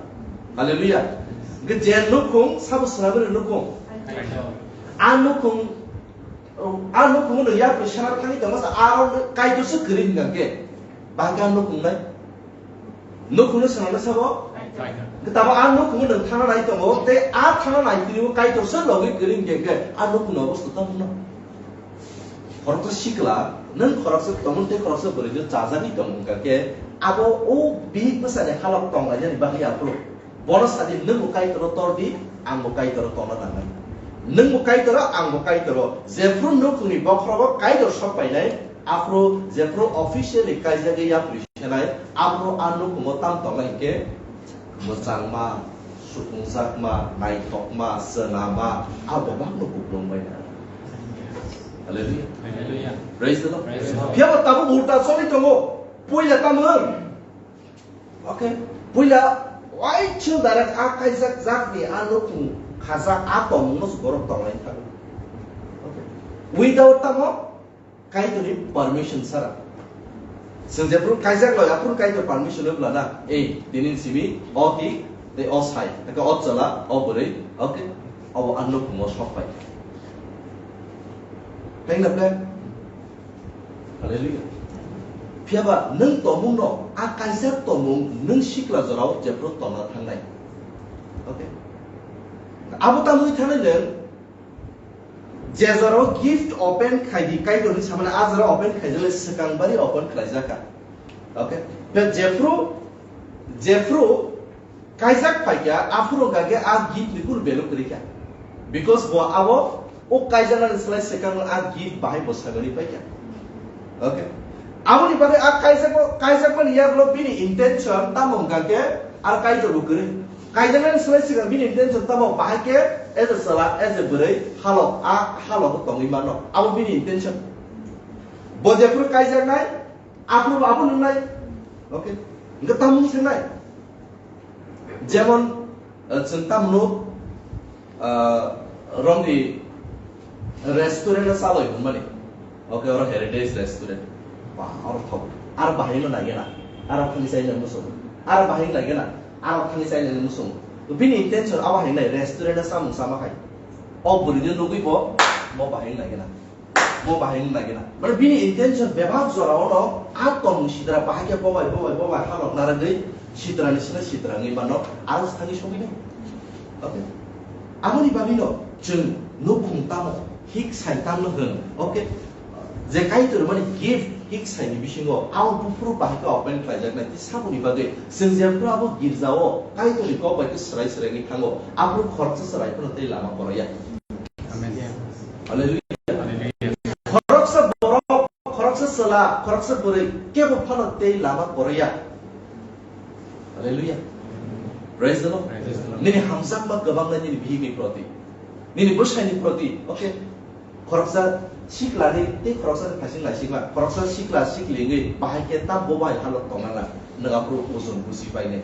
Hallelujah. Hwnkhe je nukhung, sabo swnamwi nukhung? A nukhung, a nukhung no yapri sana thangwi tongma sa aro Kaitor se kwrwi hwnkha khe, bahai khe a nukhung nai? Nukhungno swnamna sabo? Kaitor. Tamo a nukhungo nwng thangna nai tongo, tei a thangna nai tini o Kaitor se logwi kwrwi hwnkhe, hwnkhe a nukhungni obostha tamo wngno? Khoroksa sikla, nwng khoroksa tongmung tei khoroksa bwrwino chajagwi tong wngkha khe, abo o bihik bwsani halok tonglainani bagwi aphuru. Bono sadi, nwngbo Kaitoro tor di, angbo Kaitoro tongna nangnai. Nwngbo Kaitoro, angbo Kaitoro. Jephuru nukhungni bokhorogo Kaitor sok painai, aphuru jephuru officially kaijagwi yapri senai, aphuru a nukhungo tam tongnai hinkhe mwchangma, sukungjakma, naithokma, swnama, a bebakno kuplung bai nai. Hallelujah. Hallelujah. Praise the Lord. Praise the Lord. Phiya bo tabuk ulta choli tongo. Puila tamo wng? Okay. Puila waithil direct a kaijak jakni a nukhung khajak a tongmungno se borok tonglai thango. Okay. Without tamo Kaitorni permission sara. Chwng jephuru kaijak lai, aphuru Kaitor permission wngla na. Ei, tini simi, o hi, tei o sai, tei o chwla, o bwrwi, okay. Abo a nukhungo sok pai. Thank you, Hallelujah. Phiya ba nwng tongmung no, a kaijak tongmung nwng sikla jorao jephuru tongna thangnai. Okay. Abo tamwi thangnai nwng je jorao gift open khai di Kaitorni samani a jorao open khai jale swkang bari open khlai jaka. Okay. Phiya jephuru, jephuru Kaijak phaikha, aphuru hwnkha khe a gift ni kunu value kwrwi kha. Because bo abo o kaijaknani slai swkang a gift bahai bo sagani paikha. Okay. Aboni bagwi a kaijak, kaijakmani yagulo bini intention tamo hwnkha khe a Kaitor bo kwrwi. Kaijaknani slai swkang bini intention tamo bahai khe as a chwla, as a bwrwi halok, a halok tongwi mano. Abo bini intention. Bo jephuru kaijaknai, aphuru bo abo nungnai. Okay. Hwnkhe tamo wngwi thangnai. Jemon, eh, chwng tamno, Ah, romni restaurant o chaloi hwnmani. Okay, oro Heritage Restaurant. Ba, oro thok. Ar bahai no nai gana. Ar thani sai nang musung. Ar bahai nai gana. Ar thani sai nang musung. Bini intention abo hai nai restaurant o samung sama hai. O bwrwi no nugwi bo, bo bahai nai gana. Bo bahai nai gana. Mane bini intention bebak jora ono a tong sidra bahai khe bobai, bobai, bobai halok naragwi sidra ni sina sidra ngwi mano. Aro thani sogwi nai. Okay. Aboni bagwino chwng nukhung tamo, hik sai tamno hwn, okay? Je Kaitor mani gift hik saini bisingo, abo buphuru bahai khe open khlaijaknai, tei saboni bagwi chwng jephuru abo girjao Kaitorni kok bai khe swrai swrai wngwi thango, aphuru khoroksa chwrai phano tei lama koroya. Amen. Hallelujah. Hallelujah. Khoroksa borok, khoroksa chwla, khoroksa bwrwi kebo phano tei lama koroya. Hallelujah. Praise the Lord. Praise the Lord. Nini hamjakma kwbang nai nini bihikni proti. Nini bwsaini proti. Okay. Khoroksa sikla ni tei khoroksa ni phaising naisikma. Khoroksa sikla sikli wngwi bahai khe ta bo bai halok tongna na. Nwng aphuru ojon buji painai.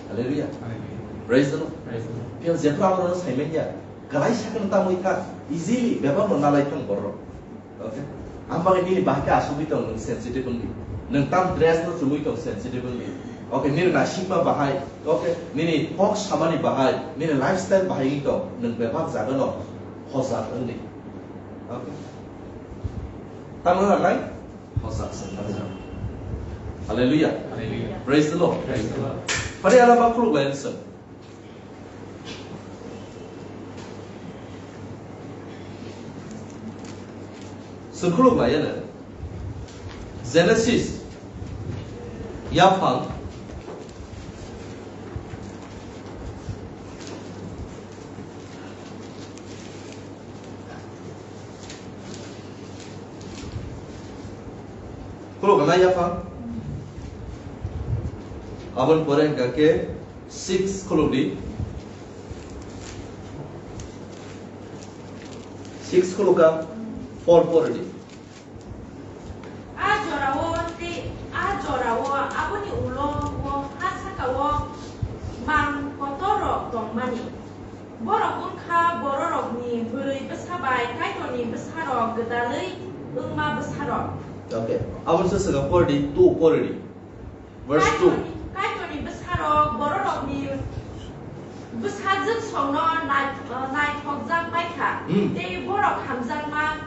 Hallelujah. Hallelujah. Praise the Lord. Praise the Lord. Phiya jephru abo no sai manya. Kwlai sakno tamwi kha. Easily bebak no nalai thang borok. Okay. Ang bagwi nini bahai khe asugwi tong, nwng sensitive wngdi. Nwng tam dress no chumui tong, sensitive wngdi. Okay, nini naisingma bahai, okay, nini kok samani bahai, nini lifestyle bahai wngwi tong, nwng bebak jaga no hojak wngdi. Okay. Tamo nangnai? Hojak se, hojak. Hallelujah. Hallelujah. Praise the Lord. Praise the Lord. Phari ala ba khuluk lai nwswng. Chwng khuluk lai ya na? Genesis yaphang Khuluk na yaphang. Aboni pore hwnkha khe six khuluk di. Six khuluk kha four pore di. A jorao tei a jorao aboni ulo o ha sakao mang kotorrok tongmani. Borok wngkha bororokni bwrwi bwsa bai Kaitorni bwsarok gwdalwi wngma bwsarok. Okay. Aboni se swkang pore di, two pore di. Verse two. Kaitorni, Kaitorni bwsarok bororokni bwsajwksongno nai-, naithokjak bai kha. Hmm. Tei borok hamjakma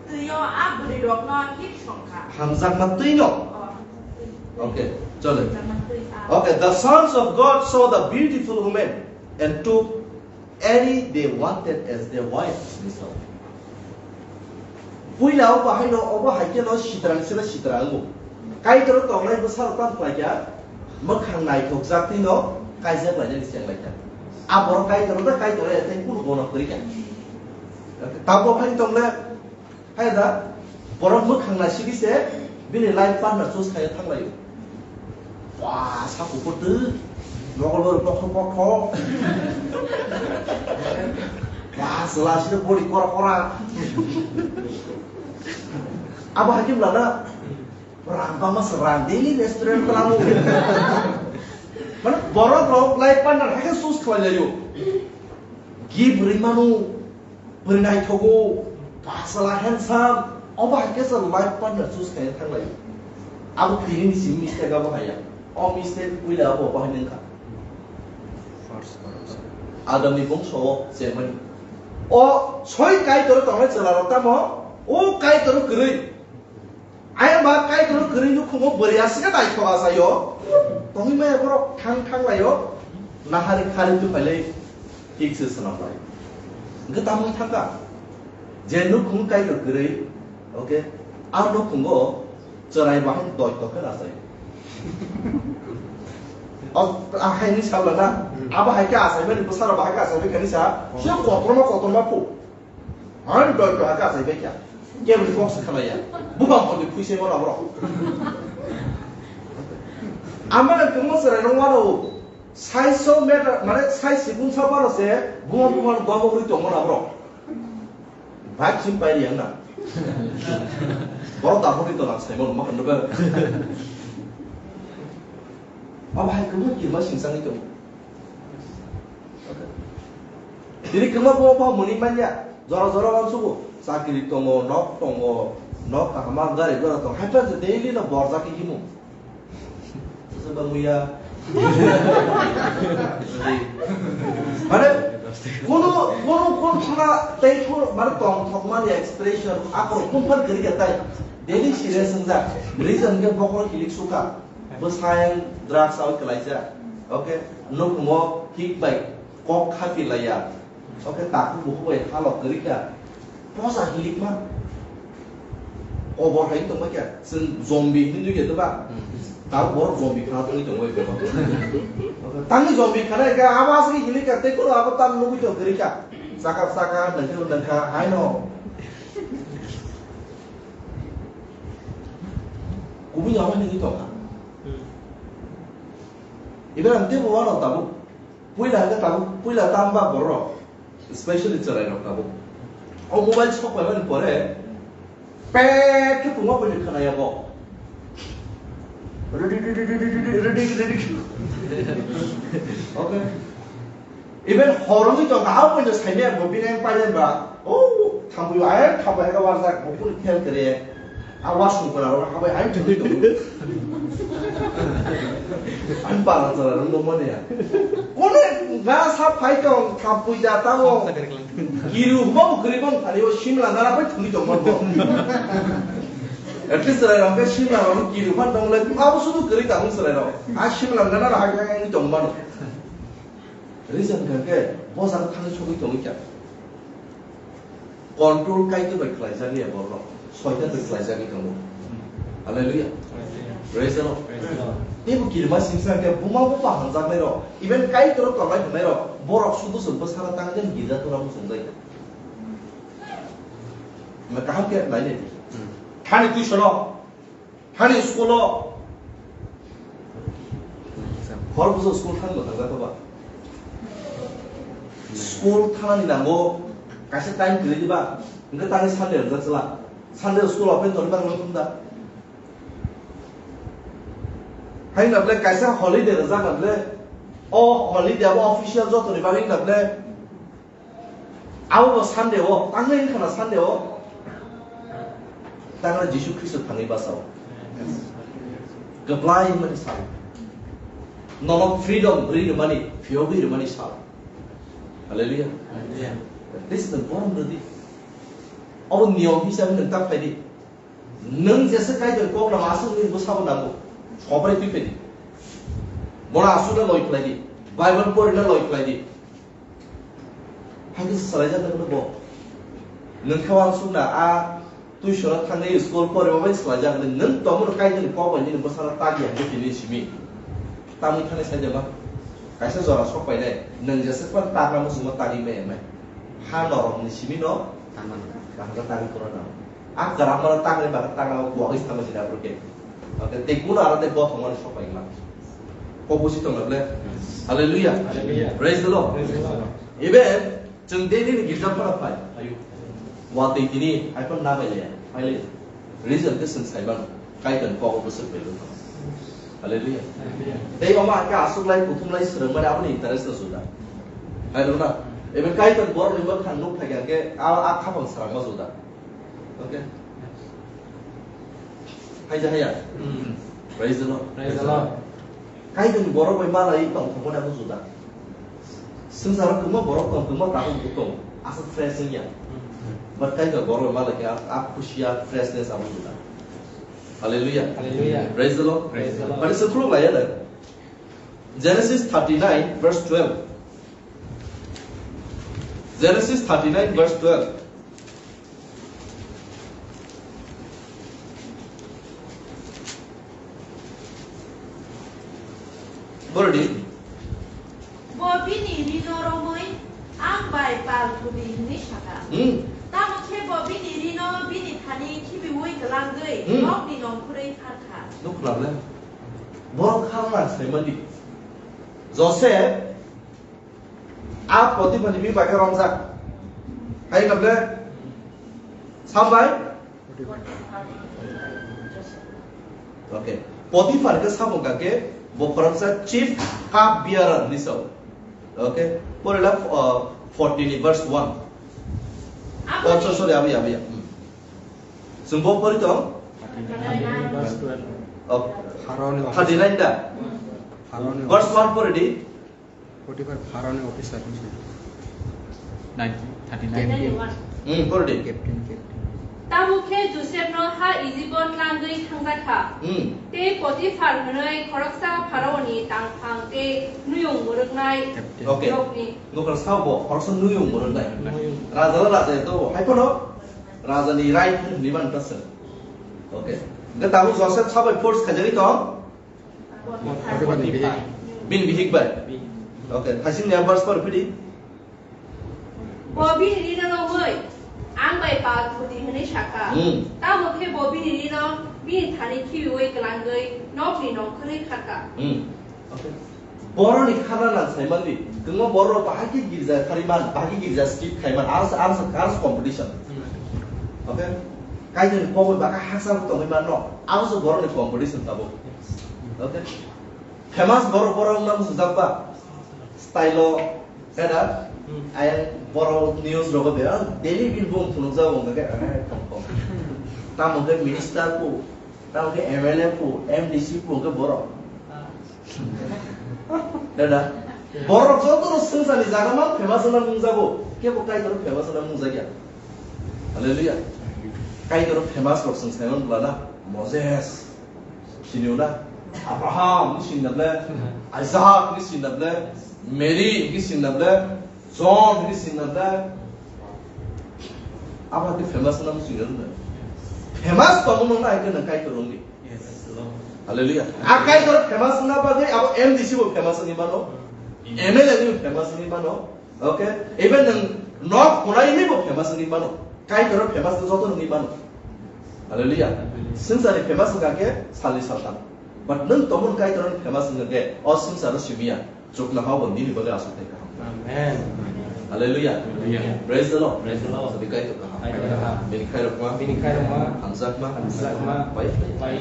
twio a bwrwirokno hik song kha. Hamjakma twino? Oh, hamjakma twi. Okay, chole. Hamjakma twi, ah. Okay, the sons of God saw the beautiful woman and took any they wanted as their wives. Puila o bahai no, obo hai khe no sitrang sila sitrang o. Kaitor tongnai bwsa rok tam khlai kha, mwkhang naithok jak twi no kaijak lai nani cheng lai kha. Aboro Kaitor da Kaitor ya tei kunu bono kwrwi kha. Tamo phai tongle Hai da, borok mwkhang naisigi se bini life partner choose khaina thanglaio. Ba, sa kuphur twi, nokol borok kothok kothok. Ba, chwla sino body kora kora. Abo hai khe mlana, rang bangma se rang, daily restaurant kwlango. Mane borok rok life partner hai khe choose khlailaio. Gift rwi manu. Bwrwi naithogo, bwsala handsome, obo hai khe chwng life partner choose khaina thanglaio. Abo tini ni simi mistake abo haiya. O mistake puila abo bahai nung kha. Adam ni bongso o chengmani. O soi Kaitor tongnai chwla rok tamo, o Kaitor kwrwi. Ayang ba Kaitor kwrwi nukhungo bwrwi aswk naithok achaio. Tongwi maya borok thang thang laio. Nahari khari tu phailai thik se swnam lai. Hwnkhe tamo thangkha. Je nukhung Kaitor kwrwi, okay, a nukhungo chwrai bahai doi tokhe achai. O, a hai ni sabla na, abo hai khe achai mani bwsarok bahai khe achai mani sa, se kotorma kotorma phu. Ani doi doi hake achai bai kha. Keboni kok se khlai ya. Bubang hodi phui se bono borok. Amane tungmo chwrai rok wano. Sai so meter, mane sai sibun sa baro se buma buma no dobo hori tongmo na borok. Bai chim pai yang na. Borok da hori to lang sai mo ma kan ba. Abo hai kemo kirma singsang ni to. Tini kwma bo bo mwnwi manya. Jora jora uansugo. Chakri tongo, nok tongo, nok kahama, gari gora tongo. Hai phano daily no borjak khe himo. Soba muya. Mane, kono, kono, kono thana tei kono, mane, tongthokmani expression, akorok phunphar kwrwi kha tai. Daily serious wngjak. Reason khe bokhorok kilik sukha. Bwsayang drugs awi kwlaijak. Okay? Nukhungo kick bai kok khapi laiya. Okay? Takhuk bukhuk bai halok kwrwi kha. Posa hilikma. Kobor hai tongma kya? Chwng zombie hinwi kya diba? Hmm. Tabuk borok zombie khana tongwi tongo bai bebak. Okay? Tangni zombie khana kya? Abo aswk hilik kha, tei kono abo tam nugwi tong kwrwi kha. Chakap chakap, nangkhe nangkha, hai no. Kubui ama hinwi tongkha. Hmm. Ibe ang teibo uanw tabuk. Puila hwnkhe tabuk, puila tamo ba borok, specially chwrairok tabuk. O mobile sok paimani pore, pek khe pungma poito khwnaya bo. Ridi, ridi, ridi, ridi. Okay. Even hor wngwi tongkha, abo poito saimaya bo bini ang painani ba. O, thampui, ayang thampui hai khe warjak, bo phone khel kwrwi. A washroom kwna rok habai hai thwngwi tongo. Ang balang jora rwngbo mani ya. Kone ga sa phai tong, thampui da tamo. Kiru huma bo kwrwi bang thani o simla nara bai thwngwi tong bo. At least chwrai rok khe simla rok kiru phan tong le, abo sudu kwrwi tabung chwrai rok. A simla nara hai hai tong mano. Reason hwnkhe bo jaga thangwi sogwi tongwi kha. Control Kaitor bai khlaijak ya borok. Soitan bai khlaijagwi tongo. Hallelujah. Praise the Lord. Praise the Lord. Teibo kirima singsa hwnkhe buma bupha hamjaknai rok, even Kaitor tongnai hwnai rok, borok sudu se bwsara tangwi girja tora muchungjai. Kaham khe nainai di. Thani tuisono Hani school o. Hor bujo school thang bo thang jato ba. School thani nango kaisa time kwrwi di ba. Hingke tani Sunday rwjak chwla. Sunday school open toni ba rwjak thum da. Hai na ble kaisa holiday rwjak na ble. O holiday abo official joto ni bagwi na ble. Abo bo Sunday o, tangnai wngkha na Sunday o? Tangnai Jisu Khristo thangwi basa o. Kwplai wngmani sal. Nono freedom rwi rwmani, phiyogwi rwmani sal. Hallelujah. Hallelujah. This is the born rwdi. Abo niyom hisabe nwng ta phaidi. Nwng jesa Kaitor kok nang aswk nini bwsabo nango. Sobai twi phaidi. Bono aswkno loi khlaidi. Bible porina loi khlaidi. Hakhe swlaijak nang bo. Nwng khe uansukna a tuition thangwi school porima bai swlaijak nang. Nwng tongmani Kaitorni kok bai nini bwsano tagi hangkhe tini simi. Tamwi thani sai de ma. Kaisa jora sok painai. Nwng jesa pan tagna muchungma tagi mai mai. Ha norokni simi no tangmani. Kaham khe tagi phuru nang. A grammar tangwi bagwi tangna kuwagwi thangwi sida borok khe. Oke, tei kuno aro tei bothong mani sok paima. Opposite tongna ble. Hallelujah. Hallelujah. Praise the Lord. Praise the Lord. Even chwng daily ni girja phara phai. Ayu. Watwi tini hai phano na bai le. Hai le. Reason khe chwng sai mano. Kaitor ni kok bwswk bai le. Hallelujah. Hallelujah. Tei omo hakhe aswk lai kuthum lai swrwng mani aboni interest no juda. Hai rwna. Even Kaitor borok ni bwkhang nuk thai khe a, a khapang swrang ma juda. Okay. Hai ja haya. Hmm. Praise the Lord. Praise the Lord. Kaitor ni borok bai malai tong thangmani abo juda. Swngcharo kwbangma borok tong, kwbangma takhuk bo tong. Aswk fresh wngya. Hmm. But Kaitor borok bai malai khe a, a khusi a freshness abo juda. Hallelujah. Hallelujah. Praise the Lord. Praise the Lord. But it's a proof like that. Genesis thirty-nine verse twelve. Genesis thirty-nine verse twelve. Borodi. Bo bini rino romwi ang bai pal thudi hwnwi sakha. Hmm. Tamo khe bo bini rino bini thani khibiui kwlangwi Hmm. nokni nongkhorwi pharkha. Nukla le. Borok khalna saimani. Joseph A Potiphar ni bini bai khe romjak. Hai wngkha ble? Sambai? Okay. Potiphar khe samung kha khe bo khoroksa chief cup bearer ni sao. Okay. Porela, uh, forty ni verse one. Oh, so-, sorry, abi, abi, abi. Hmm. Chwng bo pori tong? Verse twelve. Oh, Pharaoni officer. thirty nine da? Pharaoni Verse officer. one pori di. Potiphar Pharaoni officer. Nineteen thirty nine. Captain. Hmm, pori di. Captain, captain. Tamo khe Josepno ha Ijibo tlangwi thangjakha. Hmm. Tei Potiphar hwnwi khoroksa Pharaoni tangphang tei nuyung mwrwknai Captain. Okay. nokni. Nokar sao bo, khoroksa nuyung mwrwknai. Nuyung. Raja la raja to, hai phano raja ni right hwnwi man ta sir. Okay. Hwnkhe tabuk Joseph sabai force khaijagwi tong? Potiphar ni bihik. Bini bihik bai? Bihik. Okay, thaising ni verse pori phidi. Bo bini rino romwi, ang bai pal thuti hwnwi sakha. Hmm. Tamo khe bo bini rino bini thani khibiui kwlangwi nokni nongkhorwi kharkha. Hmm. Okay. Boroni khana nang saimanwi, kwbangma borok bahai khe girja thariman, bahai khe girja skip khaiman, aro se, aro se, aro se competition. Hmm. Okay? Kaitorni kokbai baka haksa tongwi manno, aro se borokni competition tabuk. Okay? Famous borok, borok wngma swngchar ba? Style o, khe da? Hmm. Ayang borok news rogo de, ah, daily bini bung phunukjago wngkha khe, ah, tong tong. Tamo khe minister ku, tamo khe M L A ku, M D C ku, hwnkhe borok. Ah. Dada, borok joto no swngcharni jaga ma famous wngna nungjago, kebo Kaitor famous wngna nungjakya. Hallelujah. Kaitor famous rok swng saiman bwlana, Moses. Sini na? Abraham ni sini na ble, Isaac ni sini na ble, Mary ni sini na ble, John ni sini na ble. Abo ke famous na sini na? Famous to mo na ke na Kaitor ni. Yes, Lord. Hallelujah. A Kaitor famous na ba de abo M D C bo famous ni mano. M L A ni famous ni mano. Okay? Even nwng nok khwnai ni bo famous wngwi mano. Kaitor famous no joto wngwi mano. Hallelujah. Swngcharni famous wngkha khe salni saltham. But nwng tongmani Kaitor ni famous wngkha khe o swngchar no simiya. Chuknoha bo nini bagwi aswk thai kaham. Amen. Hallelujah. Hallelujah. Praise the Lord. Praise the Lord. Sadi Kaitor kaham. Kaitor kaham. Bini khairokma. Bini khairokma. Hamjakma. Hamjakma. Pai. Pai.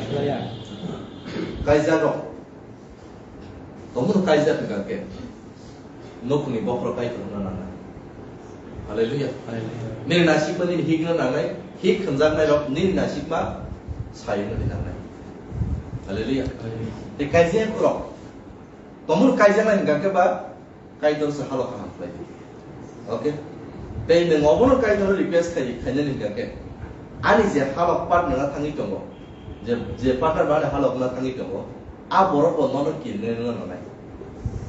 Kaijak rok. Tongmani kaijak hwnkha khe, nukhungni bokhorok Kaitor wngna nangnai. Hallelujah. Hallelujah. Nini nasikma nini hik wngna nangnai, hik hwnjaknai rok nini nasikma sai wngna nangnai. Hallelujah. Hallelujah. Tei kaijak rok, tongmani kaijaknai hwnkha khe ba Kaitor se halo kaham khlai di. Okay? Tei nwng obono Kaitorno request khai, khainani hwnkha khe, ani je halok partner na thangwi tongo, je, je partner ba ani halok na thangwi tongo, a borok bo nono kirinai rwna nanai.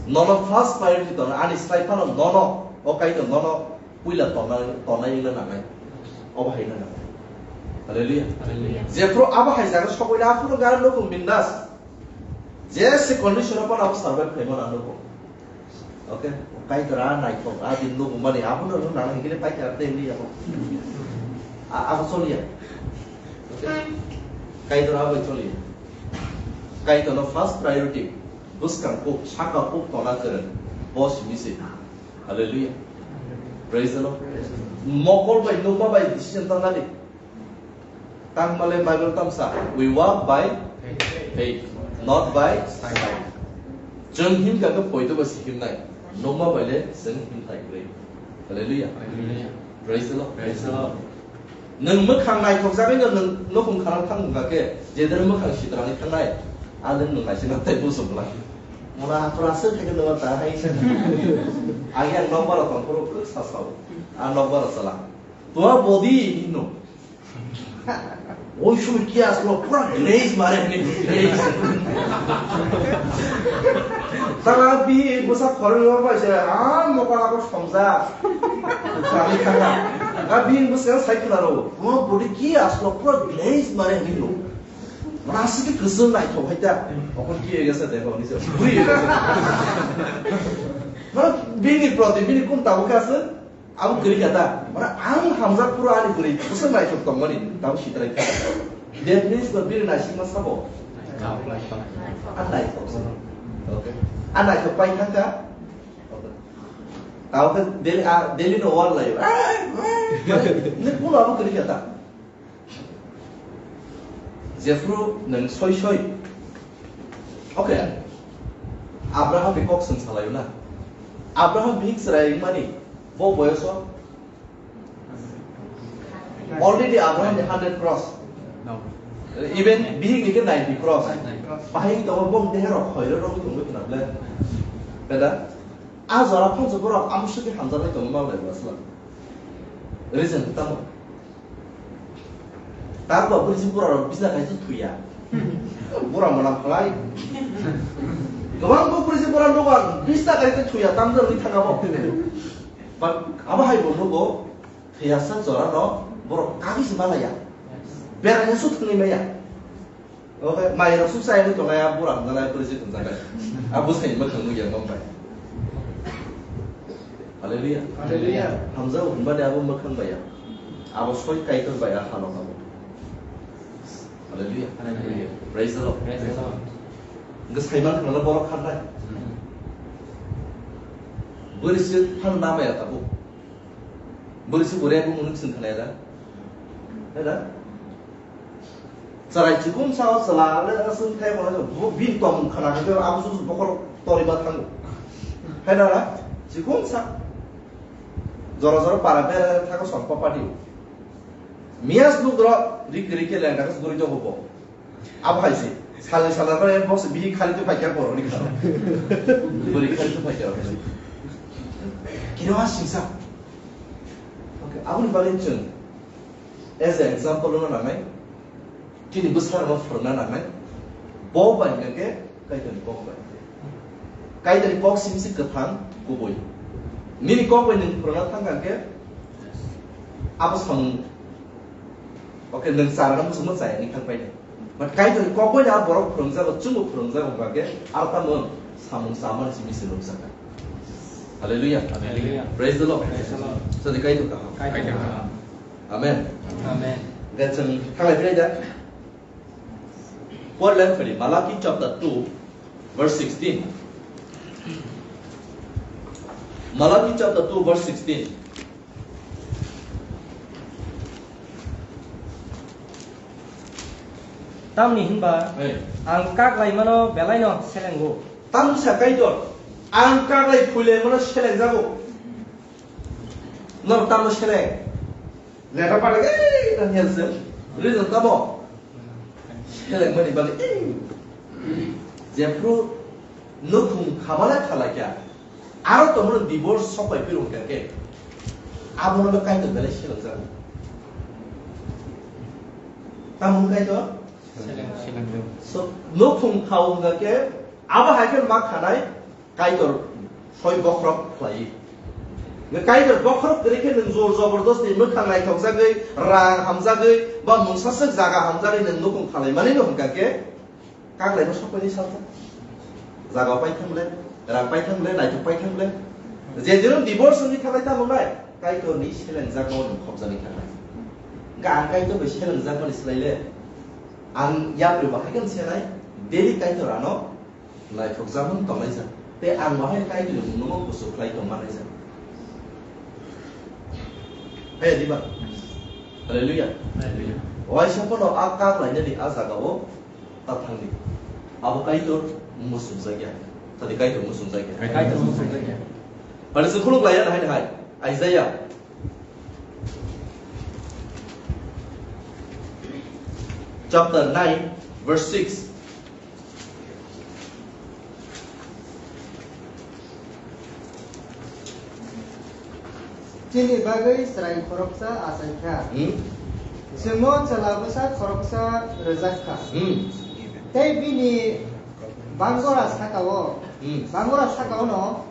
Nono first priority tongna, ani slai phano nono, o Kaitor nono puila tonna, tonnai wngna nanai. Obo hai wngna nanai. Hallelujah. Hallelujah. Jephru abo hai jaga sokoi na, aphuru garo nukhung bindas. Jese condition o phano abo survive khaima na nukhung. Okay, Kaitor a naithok, a din nukmani, abono nang hingkhe pai kha tei wngya. A, abo choliya. Okay? Kaitor abo choliya. Kaitorno first priority, bwskang kuk, saka kuk tona kwrwng, bo simi se. Hallelujah. Praise the Lord. Mokol bai nukma bai decision tangnani. Tangmale Bible tamsa, "We walk by faith, not by sight." Chwng himkha khe poito ba si himnai, nokma bai le chwng himthai kwrwi. Hallelujah. Hallelujah. Praise the Lord. Praise the Lord. Nwng mwkhang naithokjagwi no nwng nukhung khana thang wngkha khe, jephru mwkhang sitrani thangnai, a nwng nwng naisingna tei buchuk glak. Mona haphra se thaikhwno ta hai. Agi ang nokbar rok tongphuru kwrwk sa sao. A nokbar rok chala. Tua body hino. Oi sumoi ki aslo pura glaze mare hini glaze. Tala bi bwsa khorwi ma bai se a mokol abo somja. Sami khana. A bi bwsa sai khna ro. Tua body ki aslo pura glaze mare hini no. Mana asli ki kwswng naithok hai ta. Okon ki ega sa dekho ni se. Bui ega sa. Mana bini proti bini kun tabo ka se. Abo kwrwi kha ta? Mane ang hamjak phuru ani bwrwi bwswk naithok tongmani, tabuk sitrai kha. That means ba bini naisingma sabo? A naithok se. Okay. A naithok pai thang kha? Okay. Tabuk khe daily, a, daily no war laio. Ai, ai, ai. Ni kuno abo kwrwi kha ta? Jephru nwng soi soi. Okay. Abraham ni kok swng salaio na. Abraham bihik chwrai wngmani. Bo boyoso already Abraham ni hundred cross. Even bihik ni ke ninety cross. Bahai tongo bom dehe rok khoi rok rok tongwi khna ble. Beda a jora phang borok amsuk ke hamjak lai tongma le basla. Reason tamo. Tabok bwrwi si bura rok bisna kaisa thuya. Bura mwnam khlai. Kwbang bo bwrwi si bura rok bisna kaisa thuya, tamjani thanga bo. But abo hai bo nugo, thwiyasa jora no borok kagwi se malaya. Beraina su thangwi maya. Oke, mai rok su sai tongnai, bura hwnjanai, bwrwi si hwnjanai. Abo sai ma thangwi ya mong bai. Hallelujah. Hallelujah. Hamjao hwnba de abo mwkhang bai ya. Abo soi Kaitor bai ya hano abo. Hallelujah. Hallelujah. Praise the Lord. Praise the Lord. Hwnkhe saiman khwnala borok kharnai. Hmm. Bwrwi se phan nama ya tabuk. Bwrwi se bwrwi abo mwnwi swng khwnai da. Hai da? Chwrai chikun sao chwla le aswng thai bo bo bin tom khwna khe abo su bokol tori ba thango. Hai da na? Chikun sa. Jora jora para bera thago som papadi. Mias nugro rik rik ke lenda kas guri dogo bo. Abo hai se. Sal sal ba bo se bini khali to paikar boro ni kharo. Bori khali to paikar. Kino asingsa. Okay, aboni bagwi chwng as an example no nangnai. Chini bwsarokno phwrwngna nangnai. Bo bai hwnkhe Kaitorni kok bai. Kaitorni kok simi se kwthang kubui. Nini kok bai nwng phwrwngna thang kha khe abo samung. Okay, nwng charano muchungma chaya ni thang painai. But Kaitorni kok bai na borok phwrwngjago, chwngbo phwrwngjago hwnkha khe aro tamo samung chamani simi se nukjakha. Hallelujah. Hallelujah. Praise the Lord. Praise the Lord. Sadi Kaitor kaham. Kaitor kaham. Amen. Amen. Hwnkhe chwng thanglai philai da. Por leng phari, Malachi chapter two, verse sixteen. Malachi chapter two, verse sixteen. Tamni hinba, hey, ang kak laimano belaino selengo. Tamni sa Kaitor, ang kak lai phuilaimano selengjago. Nor tamno seleng. Letter pada, eh, Daniel se. Reason tamo. Seleng mani bali, eh. Jephru nukhung khabala khalakya. Aro tomro divorce sopai pirung kake. Abono be Kaitor belai seleng jago. Tamo Kaitor? Seleng, seleng jago. So, nukhung khaung kake, abo hai khe ma khanai, Kaitor soi bokhorok khlai. Nge Kaitor bokhorok kwrwi khe nwng jor jobordosti mwkhang naithokjagwi, rang hamjagwi, ba mungsa swk jaga hamjagwi nwng nukhung khalaimani no hwnkha khe, kak laino sokphaini salsa. Jaga pai thang le, rang pai thang le, naithok pai thang le. Je dino divorce wngwi thanglai tamo nai, Kaitorni selengjak no nwng khopjagwi thangnai. Hwnkhe ang Kaitor bai selengjakmani slai le, ang yapri bahai khe senai, daily Kaitor ano Naithokjakmani tonglaijak. Tei ang bahai Kaitorni mungno kuchuk khlai tongma naijak. Hai diba? Hallelujah. Hallelujah. Waisa phano a kak lainani a jagao ta thangdi. Abo Kaitor muchungjakya. Tadi Kaitor muchungjakya. Kaitor muchungjakya. Pare se khuluk laiya hai hai. Isaiah chapter nine, verse six. Chini bagwi chwrai khoroksa achai kha. Hmm? Chwngno chwla bwsa khoroksa rwjak kha. Hmm. Tei bini bangora sakao, hmm, bangora sakaono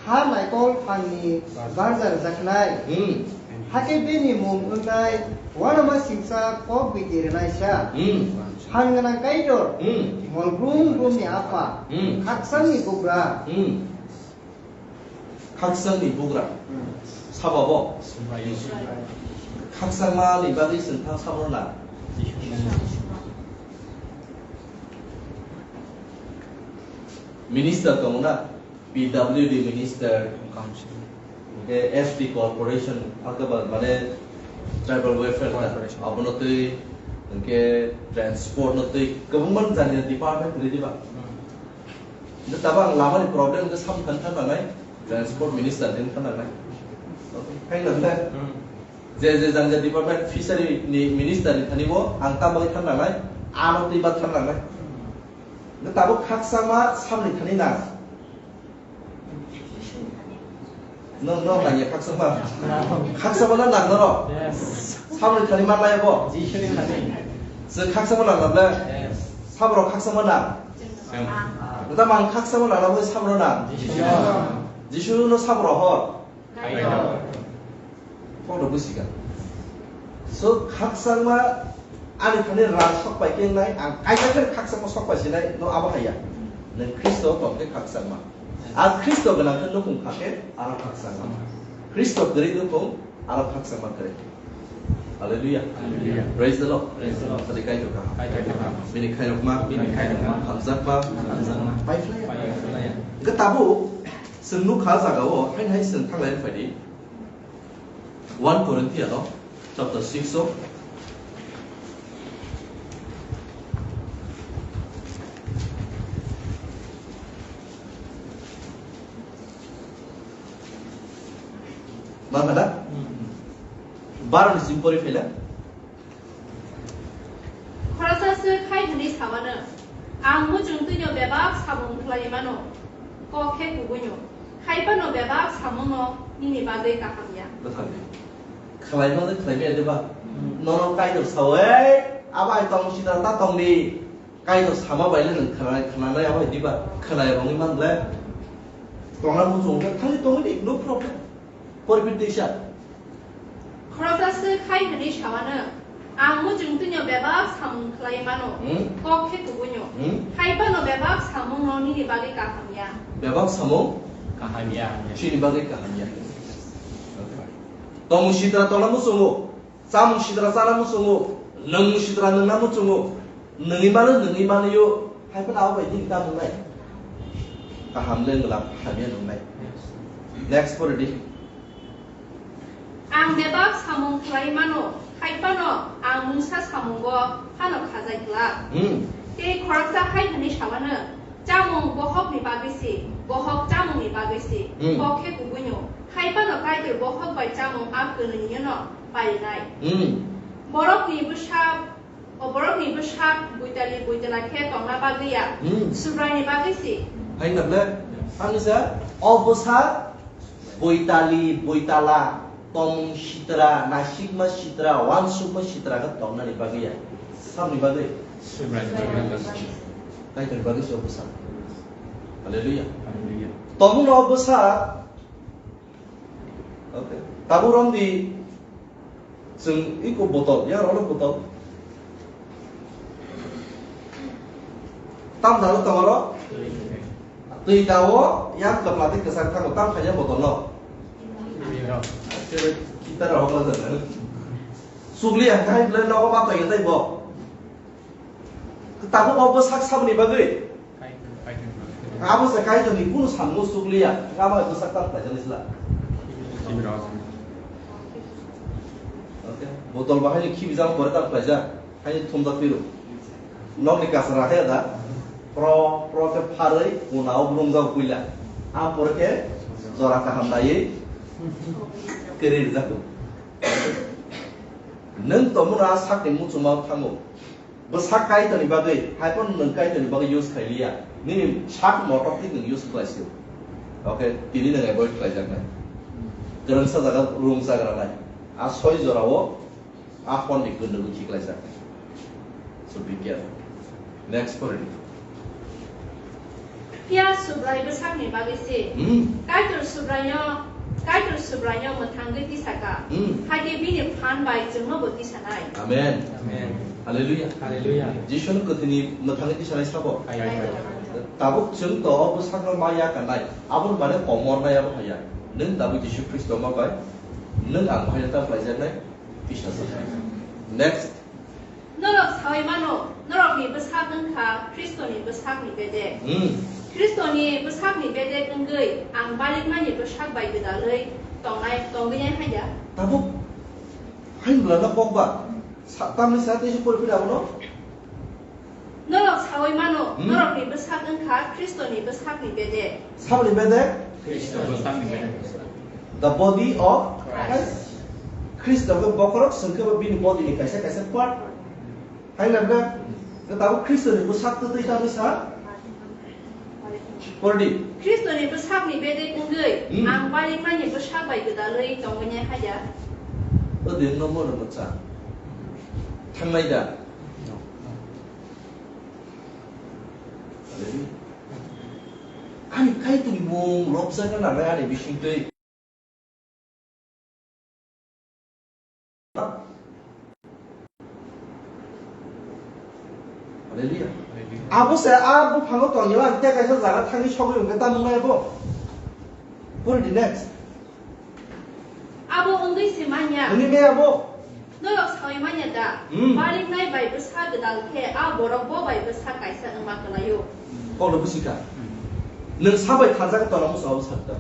ha naikol phangni barja rwjaknai. Hmm. Hakhe bini mung wngnai uanamasingcha kok bidi rwnaisa. Hmm. Phan gwnang Kaitor, hmm, mol brum brumni apha, hmm, khakchangni bugra. Hmm. Khakchangni bugra. Hmm. Sabo bo? Khakchangmani bagwi chwng tha sabo na. Minister tongo na? P W D minister, hwnkhe S T corporation, hwnkhe ba mane tribal welfare ta, corporation, abono twi, hwnkhe transport no twi, kwbangma jani department kwrwi diba. Hmm. Hwnkhe tabang lamani problem hwnkhe sam thang thang nangnai, transport minister din thang nangnai. Hai nang le. Je je jang je department fishery ni minister ni thani bo ang ta bagwi than nangnai, ano twi ba than nangnai. Nang tabuk khaksama samni thani nang. No, no, nang ya khaksama. Khaksama na nang noro. Yes. Samni thani man lai bo. Jisuni thani. Se khaksama nang le. Yes. Sabro khaksama nang. Sem. Nang ta mang khaksama nang le sabro nang. Jisu. Jisu no sabro hor. Kaitor. Kono busiga. So, khaksangma ani thani rang sok pai khe nai, ang kaisa khe khaksangma sok pai sinai, no abo haya. Nang Khristo tong khe khaksangma. A Khristo gwnang khe nukhung kha khe aro khaksangma. Khristo kwrwi nukhung aro khaksangma kwrwi. Hallelujah. Hallelujah. Praise the Lord. Praise the Lord. Sadi Kaitor kaham. Kaitor kaham. Bini khairokma. Bini khairokma. Hamjakma. Hamjakma. Paiphlaiya. Paiphlaiya. Hwnkhe tabuk Chwng nukha jagao haino hai chwng thanglai phai di. One Corinthians o chapter six o. Ma kada? Baro ni sing pori phela. Khoroksa swk hai hwnwi sawano, "Ang muchung twino bebak samung khlaiwi mano, kok khe kubuino, hai phano bebak samungno nini bagwi kaham ya." Bwthangni khlai mano khlai maya diba? Hmm. Nono Kaitor sao, "Ei, abo hai tong sida ta tong di." Kaitor sama bai le nwng khna-, khnanai abo hai diba? Khna ya bangwi man le. Tongna muchung khe thangwi tongwi di, no problem. Poriphir teisa. Khoroksa swk hai hwnwi sawano, "Ang muchung twino bebak samung khlai mano, Hmm? kok khe kubuino. Hmm? Hai phano bebak samungno nini bagwi kaham ya." Bebak samung? Kaham ya. Chini bagwi kaham ya. Tongmung sitra tongna muchungo, chamung sitra chana muchungo, nwngmung sitra nwngna muchungo, nwngwi mano nwngwi manwi o, hai phano abo bai din ta nwngnai. Kaham le nwngla hamya nwngnai. Next pore di. Ang bebak samung khlai mano, hai phano ang mungsa samungo phano khajai glak. Hmm. Tei khoroksa hai hwnwi sawano, "Chamung bohokni bagwi se, bohok chamungni bagwi se, Hmm. kok khe kubuino, hai phano Kaitor bohok bai chamung a kwnwino parinai." Hmm. Borokni bwsa O borokni bwsak buitali buitala khe tongna bagwi ya, Hmm. Subraini bagwi si. Hai na ble? Ani sa, o bwsak buitali buitala, tongmung sitra, naisikma sitra, wansukma sitra khe tongnani bagwi ya. Sabni bagwi? Subraini bagwi. Kaitorni bagwi si o bwsak. Hallelujah. Hallelujah. Tongmung o bwsak Okay. Tabuk romdi chwng iko botol, ya rolo botol. Tam dalo tongoro? Twi dao, ya kwpla tei kwchang thango, tam khaina botol no? Kita rok ma jana. Sugli ang khai ble nogo ma twi tai bo. Tabuk o bwsak saboni bagwi. Abo se Kaitorni kunu samung sukliya, abo hai bwsak ta khlaijani sla. Okay. Botol bahai ni khibijak pore ta khlaijak, hai thumjak piru. Nokni kasara hai da. Pro, pro khe pharwi, kuna o brumjak puila. A pore khe jora kaham naiwi keri rijak. Nwng tongmano a sakni muchungma thango. Bwsak Kaitorni bagwi, hai phano nwng Kaitorni bagwi use khai liya. Nini sak motor thik nwng use khlai sio. Okay, tini nwng avoid khlaijaknai. Kwrwngsa jaga rwngsa granai. A soi jorao a phone ni kwndwgwi khiklaijaknai. So be careful. Next pore di. Phiya Subrai bwsakni bagwi se. Hmm. Kaitor Subraino, Kaitor Subraino mwthangwi tisaka. Hmm. Hakhe bini phan bai chwngno bo tisanai. Amen. Amen. Hallelujah. Hallelujah. Jisuni kwthwini mwthangwi tisanai sabo. Amen. Tabuk chwng to o bwsakno ma ya kanai. Aboni mane komor na ya bo haya. Nwng tabuk Jisu Khristo ma bai. Nwng ang bai ta khlaijaknai. Tisajak. Next. Norok saui mano, norokni bwsak wngkha Khristoni bwsakni bedek. Hmm. Khristoni bwsakni bedek wngwi ang balikmani bwsak bai gwdalwi tongnai, tongwinai haiya. Tabuk hain bwlano kok ba? Sa-, tamni sa tei se pori phila abono? Norok saui mano, Hmm. norokni bwsak wngkha Khristoni bwsakni bedek. Saboni bedek? Khristo bwsakni bedek. The body of Christ. Christ. Khristo khe bokhorok, chwng khe bo bini body ni kaisa kaisa part. Hai na bwkha? Khe tabuk Khristo ni bwsak twtwi tamni sa? Pordi. Khristo ni bwsak ni bedek wngwi, hmm, ang baliknai ni bwsak bai gwdalwi tongwi nai haya. O din no mo no cha. Thangnai da. Ani Kaitorni mung lobjakna nangnai ani bisingtwi. Hallelujah. Abo se a buphango tongya ang tei kaisa jaga thangwi sogwi hwnkhe tamo wngnai abo. Pori di next. Abo wngwi se manya. Wngwi manya abo. Norok sawi manya da? Hmm. Baliknai bai bwsa gwdal khe a borok bo bai bwsa kaisa wngma kwlaio. Kokno bwsika. Nwng sa bai thansa khe tola musa abo sa da.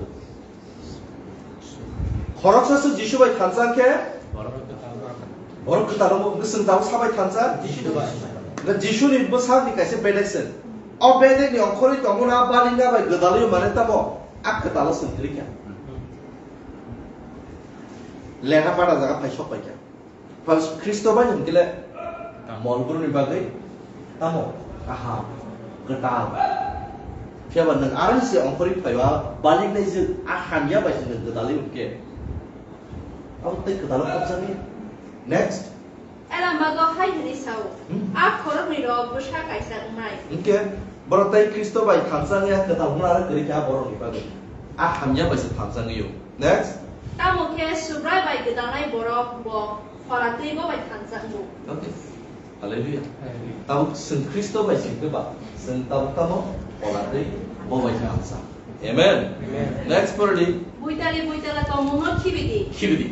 Khoroksa se Jisu bai thansa khe borok kwtal wngmo bwswng tabuk sa bai thansa. Jisu bai. Jisu ni bwsa ni kaisa bedek se. O bedek ni ongkhorwi tongmano a balikna bai gwdalwi mane tamo a kwtalo swng kwrwi kha. Lekha pada jaga phai sok pai kha. Pal Khristo bai hwn khe le mol brumni bagwi tamo kaham, kwtal. Phiya ba nwng aroni se ongkhorwi phaiba baliknai jwk a hamya bai se nwng gwdalwi hwn khe. Abo tei kwtalo khopjagwi. Next. Elamago hai hwnwi sao, hmm, a khoroknwi rok bwsa kaisa wngnai. Hwnkhe borok tei Khristo bai thansa wngya kwtal hwnwi aro kwrwi kha borokni bagwi. A hamya bai se thansa wngwi o. Next. Tamo khe Subrai bai gwdalnai borok bo phola twi bo bai thansa wngo. Okay. Hallelujah. Hallelujah. Tabuk chwng Khristo bai sing khe ba, chwng tabuk tamo phola twi bo bai thansa. Amen. Amen. Next pori di. Buitali buitala tongmungno khibi di. Khibi di.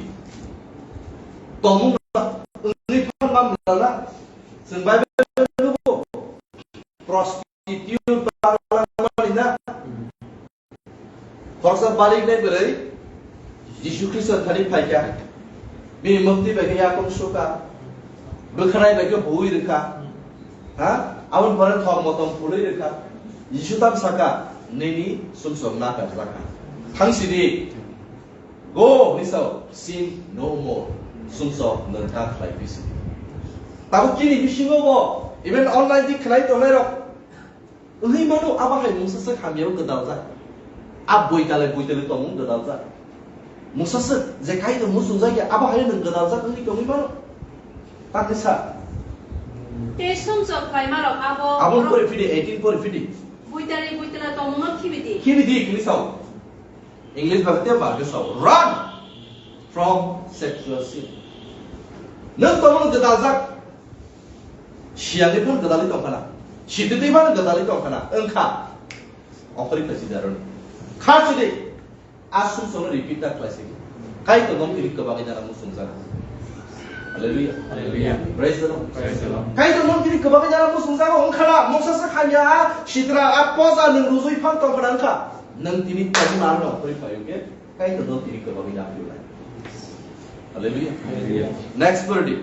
Tongmung wngwi thangma mwnana chwng Bible nugo. Prostitute paralangmani na. Khoroksa baliknai bwrwi Jisu Khristo thani phaikha. Bini mukti bai khe yakung sukha. Bwkhanai bai khe buwi rwkha. Ha? Aboni pore thok motom phulwi rwkha. Jisu tam sakha, "Nini sumsok na perjakha. Thangsidi." Go, hwnwi sao, sin no more. Sumsok nwng ta khlai phi si. Tabuk chini bisingo bo, even online di khlai tongnai rok. Wngwi mano, abo hai mungsa swk hamya o gwdaljak. A boi kalai boi tali tongmung gwdaljak. Mungsa swk je Kaitor muchungjak ya, abo hai nwng gwdaljak wngwi tongwi mano. Takhe sa. Tei sumsok khlaima rok abo. Abo pori phidi, eighteen pori phidi. Buitali buitala tongmungno khibi di. Khibi di, hwnwi sao. English bai tei bar khe sao, "Run from sexual sin." Nwng tongmani gwdaljak, siyangni phano gwdalwi tongkhana, sititwi phano gwdalwi tongkhana, wngkha. Okhorwi khlai sidi aroni. Kha sidi, a sumsokno repeat ta khlai sidi. Kaitor nong tini kwbangwi jana muchungjak. Hallelujah. Hallelujah. Praise the Lord. Praise the Lord. Kaitor nong tini kwbangwi jana muchungjak, wngkhana, mungsa swk hamya, a sitra, a poja, nwng rujui phano tongkhana, wngkha. Nwng tini tongmani ano okhorwi phaio khe, Kaitor no tini kwbangwi yapri lai. Hallelujah. Hallelujah. Next pori di.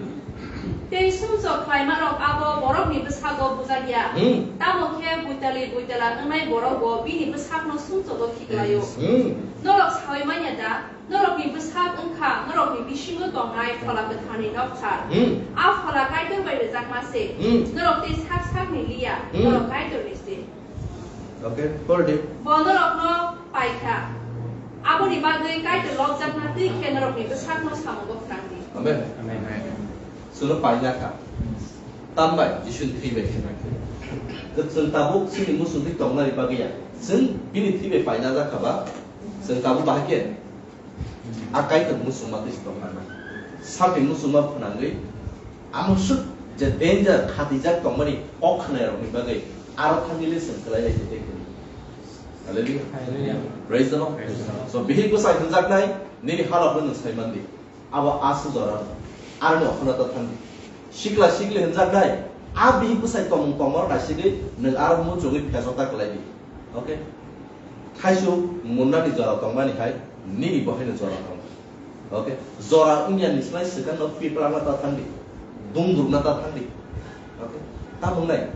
Tei sumsok khlaima rok abo borokni bwsago bujak ya. Hmm. Tamo khe buitali buitala wngnai borok bo bini bwsakno sumsogo khiklaio. Hmm. Norok sawi manya da? Norokni bwsak wngkha norokni bisingo tongnai Phola Kwtharni nokthar. Hmm. A Phola Kaitor bai rwjakma se. Hmm. Norok tei sak sakni liya, hmm, norok Kaitorni se. Okay, pori di. Bo norokno pai kha. Aboni bagwi Kaitor lobjakna twi khe norokni bwsakno samungo phrang di. Amen. Amen. Chwngno paina kha. Tambai Jisuni thwi bai khe. Kwchwng tabuk chini muchungtwi tongnani bagwi ya. Chwng bini thwi bai paina jak kha ba, chwng tabuk bahai khe A Kaitor muchungma tei tongkha. Sakni muchungma phnangwi amoswk je danger khatijak tongmani kok khwnairokni bagwi aro thangwi le chwng kwlai lai tei kwrwi. Hallelujah. Hallelujah. Praise the Lord. Praise the Lord. So, bihik bwsai hwnjaknai nini halokno nwng sai man di. Abo aswk jora aroni okhorno ta thang di. Sikla sikli hwnjaknai a bihik bwsai tongmung tongmano naisigwi nwng aro muchungwi phesok ta kwlai di. Okay? Thaichuk munnani jora tongmani hai nini bo haino jora tong. Okay? Jora wngya ni slai swkang no piplangna ta thang di. Dungdrukna ta thang di. Okay? Tamo wngnai?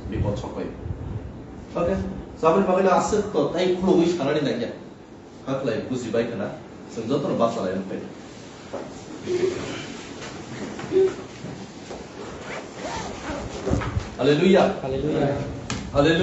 Bipod sokpai. Okay? Saboni bagwi no aswk to tai khulugwi sanani nangya. Haklai bujibai khna, chwng jotono bachalai wngpai. Hallelujah. Hallelujah. Hallelujah.